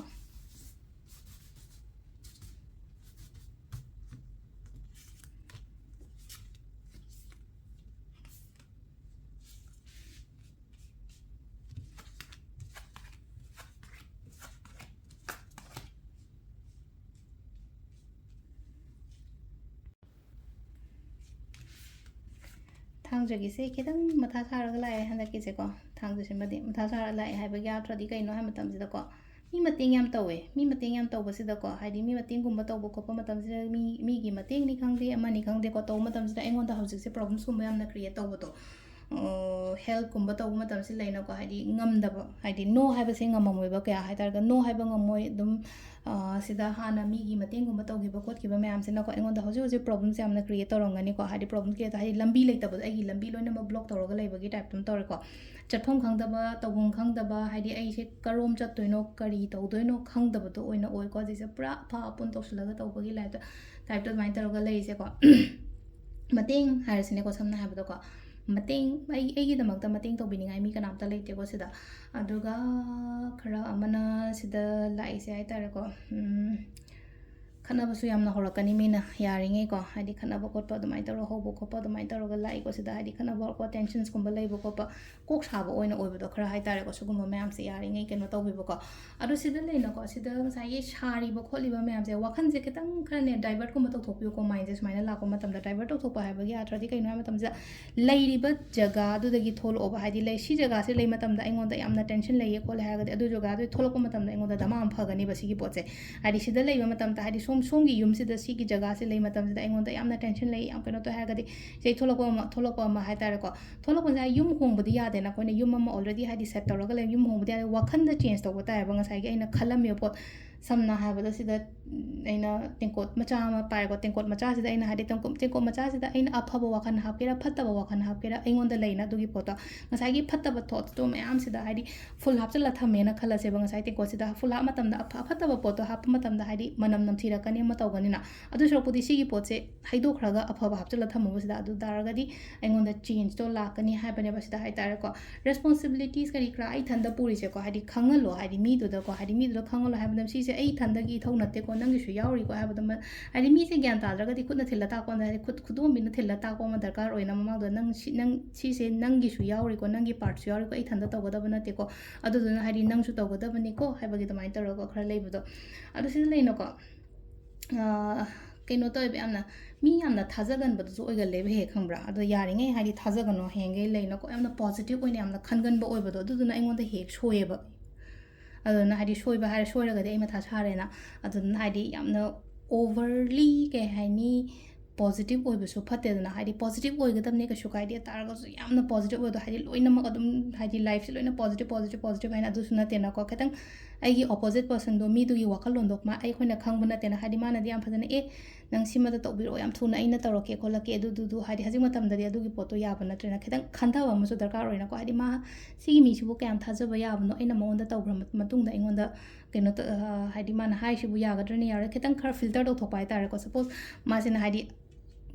ꯊꯥꯡꯖꯒꯤꯁꯦ ꯈꯤꯇꯪ ꯃꯊꯥ ꯁꯥꯔꯒ ꯂꯥꯛꯑꯦ ꯍꯟꯗꯛꯀꯤꯁꯦꯀꯣ꯫ ꯊꯥꯡꯖꯁꯤꯃꯗꯤ ꯃꯊꯥ ꯁꯥꯔꯒ ꯂꯥꯛꯑꯦ ꯍꯥꯏꯕꯒꯤ ꯑꯥꯔꯊꯗꯤ ꯀꯩꯅꯣ ꯍꯥꯏꯕ ꯃꯇꯝꯁꯤꯗꯀꯣ, ꯃꯤ ꯃꯇꯦꯡ ꯌꯥꯝ ꯇꯧꯋꯦ꯫ ꯃꯤ ꯃꯇꯦꯡ ꯌꯥꯝ ꯇꯧꯕꯁꯤꯗꯀꯣ, ꯍꯥꯏꯗꯤ ꯃꯤ ꯃꯇꯦꯡꯒꯨꯝꯕ ꯇꯧꯕ ꯈꯣꯠꯄ ꯃꯇꯝꯁꯤꯗ ꯃꯤ, ꯃꯤꯒꯤ ꯃꯇꯦꯡꯅꯤ ꯈꯪꯗꯦ, ꯑꯃꯅꯤ ꯈꯪꯗꯦꯀꯣ, ꯇꯧꯕ ꯃꯇꯝꯁꯤꯗ ꯑꯩꯉꯣꯟꯗ ꯍꯧꯖꯤꯛꯁꯦ problemꯁꯀꯨꯝꯕ ꯌꯥꯝꯅ create ꯇꯧꯕꯗꯣ, ꯑ, helpꯀꯨꯝꯕ ꯇꯧꯕ ꯃꯇꯝꯁꯤ ꯂꯩꯅꯀꯣ, ꯍꯥꯏꯗꯤ ꯉꯝꯗꯕ, ꯍꯥꯏꯗꯤ no ꯍꯥꯏꯕꯁꯦ ꯉꯝꯃꯝꯃꯣꯏꯕ ꯀꯌꯥ ꯍꯥꯏ ꯇꯥꯔꯒ, no ꯍꯥꯏꯕ ꯉꯝꯃꯣꯏ꯫ ꯑꯗꯨꯝ, ꯑ, ꯁꯤꯗ ꯍꯥꯟꯅ ꯃꯤꯒꯤ ꯃꯇꯦꯡꯒꯨꯝꯕ ꯇꯧꯈꯤꯕ ꯈꯣꯠꯈꯤꯕ ꯃꯌꯥꯝꯁꯤꯅꯀꯣ, ꯑꯩꯉꯣꯟꯗ ꯍꯧꯖꯤꯛ ꯍꯧꯖꯤꯛ problemꯁꯦ ꯌꯥꯝꯅ create ꯇꯧꯔꯝꯒꯅꯤꯀꯣ, ꯍꯥꯏꯗꯤ problem create, ꯍꯥꯏꯗꯤ ꯂꯝꯕꯤ ꯂꯩꯇꯕꯗꯣ, ꯑꯩꯒꯤ ꯂꯝꯕꯤ ꯂꯣꯏꯅꯃꯛ block ꯇꯧꯔꯒ ꯂꯩꯕꯒꯤ typeꯇ ꯑꯗꯨꯝ ꯇꯧꯔꯦꯀꯣ꯫ ꯆꯠꯐꯝ ꯈꯪꯗꯕ, ꯇꯧꯐꯝ ꯈꯪꯗꯕ, ꯍꯥꯏꯗꯤ ꯑꯩꯁꯦ ꯀꯔꯣꯝ ꯆꯠꯇꯣꯏꯅꯣ, ꯀꯔꯤ ꯇꯧꯗꯣꯏꯅꯣ ꯈꯪꯗꯕꯗꯣ ꯑꯣꯏꯅ ꯑꯣꯏꯀꯣ꯫ ꯍꯧꯖꯤꯛꯁꯦ ꯄꯨꯔꯥ ꯑꯐꯥ ꯑꯄꯨꯟ ꯇꯧꯁꯤꯜꯂꯒ ꯇꯧꯕꯒꯤ ꯂꯥꯏꯞꯇ, typeꯇ ꯑꯗꯨꯃꯥꯏꯅ ꯇꯧꯔꯒ ꯂꯩꯔꯤꯁꯦꯀꯣ꯫ ꯃꯇꯦꯡ ꯍꯥꯏꯔꯁꯤꯅꯦꯀꯣ, ꯁꯝꯅ ꯍꯥꯏꯕꯗꯀꯣ, ꯃꯇꯦꯡ ꯑꯩ ꯑꯩꯒꯤꯗꯃꯛꯇ ꯃꯇꯦꯡ ꯇꯧꯕꯤꯅꯤꯡꯉꯥꯏ ꯃꯤ ꯀꯅꯥꯝꯇ ꯂꯩꯇꯦꯀꯣ ꯁꯤꯗ꯫ ꯑꯗꯨꯒ ꯈꯔ ꯑꯃꯅ ꯁꯤꯗ ꯂꯥꯛꯏꯁꯦ ꯍꯥꯏ ꯇꯥꯔꯦꯀꯣ, ꯎꯝ, ꯈꯠꯅꯕꯁꯨ ꯌꯥꯝꯅ ꯍꯧꯔꯛꯀꯅꯤ ꯃꯤꯅ, ꯌꯥꯔꯤꯉꯩꯀꯣ, ꯍꯥꯏꯗꯤ ꯈꯠꯅꯕ ꯈꯣꯠꯄ ꯑꯗꯨꯃꯥꯏꯅ ꯇꯧꯔꯒ ꯍꯧꯕ ꯈꯣꯠꯄ ꯑꯗꯨꯃꯥꯏꯅ ꯇꯧꯔꯒ ꯂꯥꯛꯏꯀꯣ ꯁꯤꯗ, ꯍꯥꯏꯗꯤ ꯈꯠꯅꯕ ꯍꯧꯔꯛꯄ, ꯇꯦꯟꯁꯟꯁꯀꯨꯝꯕ ꯂꯩꯕ ꯈꯣꯠꯄ, ꯀꯣꯛ ꯁꯥꯕ ꯑꯣꯏꯅ ꯑꯣꯏꯕꯗꯣ ꯈꯔ ꯍꯥꯏ ꯇꯥꯔꯦꯀꯣ꯫ ꯁꯤꯒꯨꯝꯕ ꯃꯌꯥꯝꯁꯦ ꯌꯥꯔꯤꯉꯩ ꯀꯩꯅꯣ ꯇꯧꯕꯤꯕꯀꯣ꯫ ꯑꯗꯣ ꯁꯤꯗ ꯂꯩꯅꯀꯣ, ꯁꯤꯗ ꯉꯁꯥꯏꯒꯤ ꯁꯥꯔꯤꯕ ꯈꯣꯠꯂꯤꯕ ꯃꯌꯥꯝꯁꯦ, ꯋꯥꯈꯜꯁꯦ ꯈꯤꯇꯪ ꯈꯔꯅꯦ ꯗꯥꯏꯚꯔꯠꯀꯨꯝꯕ ꯇꯧꯊꯣꯛꯄꯤꯌꯨꯀꯣ꯫ ꯃꯥꯏꯟꯁꯦ ꯁꯨꯃꯥꯏꯅ ꯂꯥꯛꯄ ꯃꯇꯝꯗ ꯗꯥꯏꯚꯔꯠ ꯇꯧꯊꯣꯛꯄ ꯍꯥꯏꯕꯒꯤ ꯑꯥꯔꯊꯗꯤ ꯀꯩꯅꯣ ꯍꯥꯏꯕ ꯃꯇꯝꯁꯤꯗ, ꯂꯩꯔꯤꯕ ꯖꯒꯥꯗꯨꯗꯒꯤ ꯊꯣꯛꯂꯛꯑꯣꯕ꯫ ꯍꯥꯏꯗꯤ ꯂꯩ, ꯁꯤ ꯖꯒꯥꯁꯦ ꯂꯩ ꯃꯇꯝꯗ ꯑꯩꯉꯣꯟꯗ ꯌꯥꯝꯅ ꯇꯦꯟꯁꯟ ꯂꯩꯌꯦ ꯈꯣꯠꯂꯦ ꯍꯥꯏꯔꯒꯗꯤ, ꯑꯗꯨ ꯖꯒꯥꯗꯨꯗꯒꯤ ꯊꯣꯛꯂꯛꯄ ꯃꯇꯝꯗ ꯑꯩꯉꯣꯟꯗ ꯗꯃꯥ ꯑꯃ ꯐꯒꯅꯤꯕ ꯁꯤꯒꯤ ꯄꯣꯠꯁꯦ꯫ ꯍꯥꯏꯗꯤ ꯁꯤꯗ ꯂꯩꯕ ꯃꯇꯝꯗ, ꯍꯥꯏꯗꯤ ꯁꯣꯝ ꯁꯣꯝꯒꯤ ꯌꯨꯝꯁꯤꯗ, ꯁꯤꯒꯤ ꯖꯒꯥꯁꯦ ꯂꯩ ꯃꯇꯝꯁꯤꯗ ꯑꯩꯉꯣꯟꯗ ꯌꯥꯝꯅ ꯇꯦꯟꯁꯟ ꯂꯩ, ꯌꯥꯝ ꯀꯩꯅꯣ ꯇꯧꯋꯦ ꯍꯥꯏꯔꯒꯗꯤ, ꯁꯤꯗꯩ ꯊꯣꯛꯂꯛꯄ ꯑꯃ, ꯊꯣꯛꯂꯛꯄ ꯑꯃ ꯍꯥꯏ ꯇꯥꯔꯦꯀꯣ꯫ ꯊꯣꯛꯂꯛꯄꯁꯦ ꯌꯨꯝ ꯍꯣꯡꯕꯗꯤ ꯌꯥꯗꯦꯅ, ꯑꯩꯈꯣꯏꯅ ꯌꯨꯝ ꯑꯃ already ꯍꯥꯏꯗꯤ ꯁꯦꯠ ꯇꯧꯔꯒ ꯂꯩ, ꯌꯨꯝ ꯍꯣꯡꯕꯗꯤ ꯌꯥꯗꯦ꯫ ꯋꯥꯈꯟꯗ ꯆꯦꯟꯖ ꯇꯧꯕ ꯇꯥꯏꯌꯦꯕ꯫ ꯉꯁꯥꯏꯒꯤ ꯑꯩꯅ ꯈꯜꯂꯝꯃꯤꯕ ꯄꯣꯠ, ꯁꯝꯅ ꯍꯥꯏꯔꯕꯗ ꯁꯤꯗ ꯑꯩꯅ ꯇꯦꯡꯀꯣꯠ ꯃꯆꯥ ꯑꯃ ꯄꯥꯏꯔꯦꯀꯣ꯫ ꯇꯦꯡꯀꯣꯠ ꯃꯆꯥꯁꯤꯗ ꯑꯩꯅ ꯍꯥꯏꯗꯤ ꯇꯦꯡꯀꯣꯠ, ꯇꯦꯡꯀꯣꯠ ꯃꯆꯥꯁꯤꯗ ꯑꯩꯅ ꯑꯐꯕ ꯋꯥꯈꯜ ꯍꯥꯞꯀꯦꯔꯥ, ꯐꯠꯇꯕ ꯋꯥꯈꯜ ꯍꯥꯞꯀꯦꯔꯥ, ꯑꯩꯉꯣꯟꯗ ꯂꯩꯅ ꯑꯗꯨꯒꯤ ꯄꯣꯠꯇꯣ꯫ ꯉꯁꯥꯏꯒꯤ ꯐꯠꯇꯕ ꯊꯣꯠꯇꯣ ꯃꯌꯥꯝꯁꯤꯗ ꯍꯥꯏꯗꯤ ꯐꯨꯜ ꯍꯥꯞꯆꯤꯜꯂ ꯊꯝꯃꯦꯅ ꯈꯜꯂꯁꯦꯕ꯫ ꯉꯁꯥꯏ ꯇꯦꯡꯀꯣꯠꯁꯤꯗ ꯐꯨꯜ ꯍꯥꯞꯄ ꯃꯇꯝꯗ, ꯑꯐ-, ꯑꯐꯠꯇꯕ ꯄꯣꯠꯇꯣ ꯍꯥꯞꯄ ꯃꯇꯝꯗ ꯍꯥꯏꯗꯤ ꯃꯅꯝ ꯅꯝꯊꯤꯔꯛꯀꯅꯤ, ꯑꯃ ꯇꯧꯒꯅꯤꯅ꯫ ꯑꯗꯨ ꯁꯔꯨꯛꯄꯨꯗꯤ ꯁꯤꯒꯤ ꯄꯣꯠꯁꯦ ꯍꯩꯗꯣꯛꯈ꯭ꯔꯒ ꯑꯐꯕ ꯍꯥꯞꯆꯤꯜꯂ ꯊꯝꯃꯨꯕꯁꯤꯗ, ꯑꯗꯨ ꯇꯥꯔꯒꯗꯤ ꯑꯩꯉꯣꯟꯗ ꯆꯦꯟꯖꯇꯣ ꯂꯥꯛꯀꯅꯤ ꯍꯥꯏꯕꯅꯦꯕ ꯁꯤꯗ ꯍꯥꯏ ꯇꯥꯔꯦꯀꯣ꯫ ꯔꯦꯁꯄꯣꯟꯁꯤꯕꯤꯂꯤꯇꯤꯁ ꯀꯔꯤ ꯀꯔꯥ ꯑꯩ ꯏꯊꯟꯗ ꯄꯨꯔꯤꯁꯦꯀꯣ, ꯍꯥꯏꯗꯤ ꯈꯪꯍꯜꯂꯣ, ꯍꯥꯏꯗꯤ ꯃꯤꯗꯨꯗꯀꯣ, ꯍꯥꯏꯗꯤ ꯃꯤꯗꯨꯗ ꯈꯪꯍꯜꯂꯣ ꯍꯥꯏꯕꯗ, "ꯁꯤꯁꯦ ꯑꯩ ꯏꯊꯟꯗꯒꯤ ꯏꯊꯧ ꯅꯠꯇꯦꯀꯣ, ꯅꯪꯒꯤꯁꯨ ꯌꯥꯎꯔꯤꯀꯣ" ꯍꯥꯏꯕꯗ, ꯃ-, ꯍꯥꯏꯗꯤ ꯃꯤꯁꯦ ꯒ꯭ꯌꯥꯟ ꯇꯥꯗ꯭ꯔꯒꯗꯤ ꯈꯨꯠꯅ ꯊꯤꯜꯂ ꯇꯥꯛꯄ ꯑꯃ, ꯍꯥꯏꯗꯤ ꯈꯨꯠ ꯈꯨꯗꯣꯝꯕꯤꯅ ꯊꯤꯜꯂ ꯇꯥꯛꯄ ꯑꯃ ꯗꯔꯀꯥꯔ ꯑꯣꯏꯅ, ꯃꯃꯥꯡꯗ "ꯅꯪ ꯁꯤ, ꯅꯪ ꯁꯤꯁꯦ ꯅꯪꯒꯤꯁꯨ ꯌꯥꯎꯔꯤꯀꯣ, ꯅꯪꯒꯤ ꯄꯥꯔꯠꯁꯨ ꯌꯥꯎꯔꯤꯀꯣ, ꯑꯩ ꯏꯊꯟꯗ ꯇꯧꯒꯗꯕ ꯅꯠꯇꯦꯀꯣ, ꯑꯗꯨꯗꯨꯅ ꯍꯥꯏꯗꯤ ꯅꯪꯁꯨ ꯇꯧꯒꯗꯕꯅꯤꯀꯣ" ꯍꯥꯏꯕꯒꯤ ꯑꯗꯨꯃꯥꯏꯅ ꯇꯧꯔꯒ ꯈꯔ ꯂꯩꯕꯗꯣ꯫ ꯑꯗꯨ ꯁꯤꯗ ꯂꯩꯅꯀꯣ, ꯑꯥ, ꯀꯩꯅꯣ ꯇꯧꯋꯦꯕ, ꯌꯥꯝꯅ ꯃꯤ ꯌꯥꯝꯅ ꯊꯥꯖꯒꯟꯕꯗꯨꯁꯨ ꯑꯣꯏꯒꯜꯂꯦꯕ ꯍꯦꯛ, ꯈꯪꯕ꯭ꯔꯥ? ꯑꯗꯣ ꯌꯥꯔꯤꯉꯩ ꯍꯥꯏꯗꯤ ꯊꯥꯖꯒꯅꯣ, ꯍꯌꯦꯡꯈꯩ ꯂꯩꯅꯀꯣ, ꯌꯥꯝꯅ ꯄꯣꯖꯤꯇꯤꯚ ꯑꯣꯏꯅ ꯌꯥꯝꯅ ꯈꯟꯒꯟꯕ ꯑꯣꯏꯕꯗꯣ, ꯑꯗꯨꯗꯨꯅ ꯑꯩꯉꯣꯟꯗ ꯍꯦꯛ ꯁꯣꯏꯌꯦꯕ꯫ ꯑꯗꯨꯅ ꯍꯥꯏꯗꯤ ꯁꯣꯏꯕ ꯍꯥꯏꯔ ꯁꯣꯏꯔꯒꯗꯤ ꯑꯩ ꯃꯊꯥ ꯁꯥꯔꯦꯅ꯫ ꯑꯗꯨꯗꯨꯅ ꯍꯥꯏꯗꯤ ꯌꯥꯝꯅ ꯑꯣꯚꯔꯂꯤ, ꯀꯩ ꯍꯥꯏꯅꯤ, ꯄꯣꯖꯤꯇꯤꯚ ꯑꯣꯏꯕꯁꯨ ꯐꯠꯇꯦꯗꯅ꯫ ꯍꯥꯏꯗꯤ ꯄꯣꯖꯤꯇꯤꯚ ꯑꯣꯏꯒꯗꯕꯅꯦ, ꯀꯩꯁꯨ ꯀꯥꯏꯗꯦ, ꯇꯥꯔꯒꯁꯨ ꯌꯥꯝꯅ ꯄꯣꯖꯤꯇꯤꯚ ꯑꯣꯏꯕꯗꯣ, ꯍꯥꯏꯗꯤ ꯂꯣꯏꯅꯃꯛ ꯑꯗꯨꯝ, ꯍꯥꯏꯗꯤ ꯂꯥꯏꯐꯁꯦ ꯂꯣꯏꯅ ꯄꯣꯖꯤꯇꯤꯚ, ꯄꯣꯖꯤꯇꯤꯚ, ꯄꯣꯖꯤꯇꯤꯚ ꯍꯥꯏꯅ ꯑꯗꯨꯁꯨ ꯅꯠꯇꯦꯅꯀꯣ꯫ ꯈꯤꯇꯪ ꯑꯩꯒꯤ ꯑꯣꯄꯣꯖꯤꯠ ꯄꯔꯁꯟꯗꯣ, ꯃꯤꯗꯨꯒꯤ ꯋꯥꯈꯜꯂꯣꯟꯗꯣ ꯃꯥ, ꯑꯩꯈꯣꯏꯅ ꯈꯪꯕ ꯅꯠꯇꯦꯅ꯫ ꯍꯥꯏꯗꯤ ꯃꯥꯅꯗꯤ ꯌꯥꯝ ꯐꯖꯅ, "ꯑꯦ, ꯅꯪ ꯁꯤꯃꯗ ꯇꯧꯕꯤꯔꯛꯑꯣ, ꯌꯥꯝ ꯊꯨꯅ ꯑꯩꯅ ꯇꯧꯔꯛꯀꯦ ꯈꯣꯠꯂꯛꯀꯦ", ꯑꯗꯨꯗꯨꯗꯨ, ꯍꯥꯏꯗꯤ ꯍꯧꯖꯤꯛ ꯃꯇꯝꯗꯗꯤ ꯑꯗꯨꯒꯤ ꯄꯣꯠꯇꯣ ꯌꯥꯕ ꯅꯠꯇ꯭ꯔꯦꯅ꯫ ꯈꯤꯇꯪ ꯈꯟꯊꯕ ꯑꯃꯁꯨ ꯗꯔꯀꯥꯔ ꯑꯣꯏꯅꯀꯣ꯫ ꯍꯥꯏꯗꯤ ꯃꯥ, ꯁꯤꯒꯤ ꯃꯤꯁꯤꯕꯨ ꯀꯌꯥꯝ ꯊꯥꯖꯕ ꯌꯥꯕꯅꯣ, ꯑꯩꯅ ꯃꯉꯣꯟꯗ ꯇꯧꯈ꯭ꯔ ꯃꯠ-, ꯃꯇꯨꯡꯗ ꯑꯩꯉꯣꯟꯗ ꯀꯩꯅꯣ ꯇ-, ꯑ, ꯍꯥꯏꯗꯤ ꯃꯥꯅ ꯍꯥꯏꯁꯤꯕꯨ ꯌꯥꯒꯗ꯭ꯔꯅ ꯌꯥꯔꯣꯏ, ꯈꯤꯇꯪ ꯈꯔ ꯐꯤꯜꯇꯔ ꯇꯧꯊꯣꯛꯄ ꯍꯥꯏ ꯇꯥꯔꯦꯀꯣ꯫ ꯁꯄꯣꯁ ꯃꯥꯁꯤꯅ ꯍꯥꯏꯗꯤ,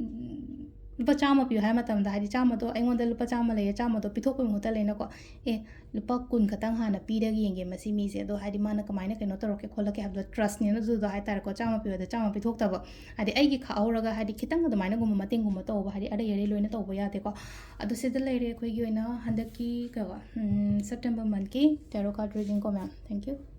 ꯎꯝ, ꯂꯨꯄꯥ ꯆꯥꯝꯃ ꯄꯤꯌꯨ ꯍꯥꯏꯕ ꯃꯇꯝꯗ, ꯍꯥꯏꯗꯤ ꯆꯥꯝꯃꯗꯣ ꯑꯩꯉꯣꯟꯗ ꯂꯨꯄꯥ ꯆꯥꯝꯃ ꯂꯩꯌꯦ, ꯆꯥꯝꯃꯗꯣ ꯄꯤꯊꯣꯛꯄꯒꯤ ꯃꯍꯨꯠꯇ ꯂꯩꯅꯀꯣ, ꯑꯦ, ꯂꯨꯄꯥ ꯀꯨꯟ ꯈꯛꯇꯪ ꯍꯥꯟꯅ ꯄꯤꯔꯒ ꯌꯦꯡꯒꯦ ꯃꯁꯤ ꯃꯤꯁꯦ, ꯑꯗꯣ ꯍꯥꯏꯗꯤ ꯃꯥꯅ ꯀꯃꯥꯏꯅ ꯀꯩꯅꯣ ꯇꯧꯔꯛꯀꯦ ꯈꯣꯠꯂꯛꯀꯦ ꯍꯥꯏꯕꯗꯣ, ꯇ꯭ꯔꯁꯅꯦꯅ ꯑꯗꯨꯗꯣ ꯍꯥꯏꯇꯥꯔꯦꯀꯣ, ꯆꯥꯝꯃ ꯄꯤꯕꯗ ꯆꯥꯝꯃ ꯄꯤꯊꯣꯛꯇꯕ, ꯍꯥꯏꯗꯤ ꯑꯩꯒꯤ ꯈꯥꯛꯍꯧꯔꯒ ꯍꯥꯏꯗꯤ ꯈꯤꯇꯪ ꯑꯗꯨꯃꯥꯏꯅꯒꯨꯝꯕ ꯃꯇꯦꯡꯒꯨꯝꯕ ꯇꯧꯕ, ꯍꯥꯏꯗꯤ ꯑꯔꯩ ꯑꯔꯩ ꯂꯣꯏꯅ ꯇꯧꯕ ꯌꯥꯗꯦꯀꯣ꯫ ꯑꯗꯣ ꯁꯤꯗ ꯂꯩꯔꯦ ꯑꯩꯈꯣꯏꯒꯤ ꯑꯣꯏꯅ ꯍꯟꯗꯛꯀꯤ ꯀꯩꯕ, ꯎꯝ, September monthꯀꯤ tarot card readingꯀꯣ ꯃꯌꯥꯝ꯫ Thank you꯫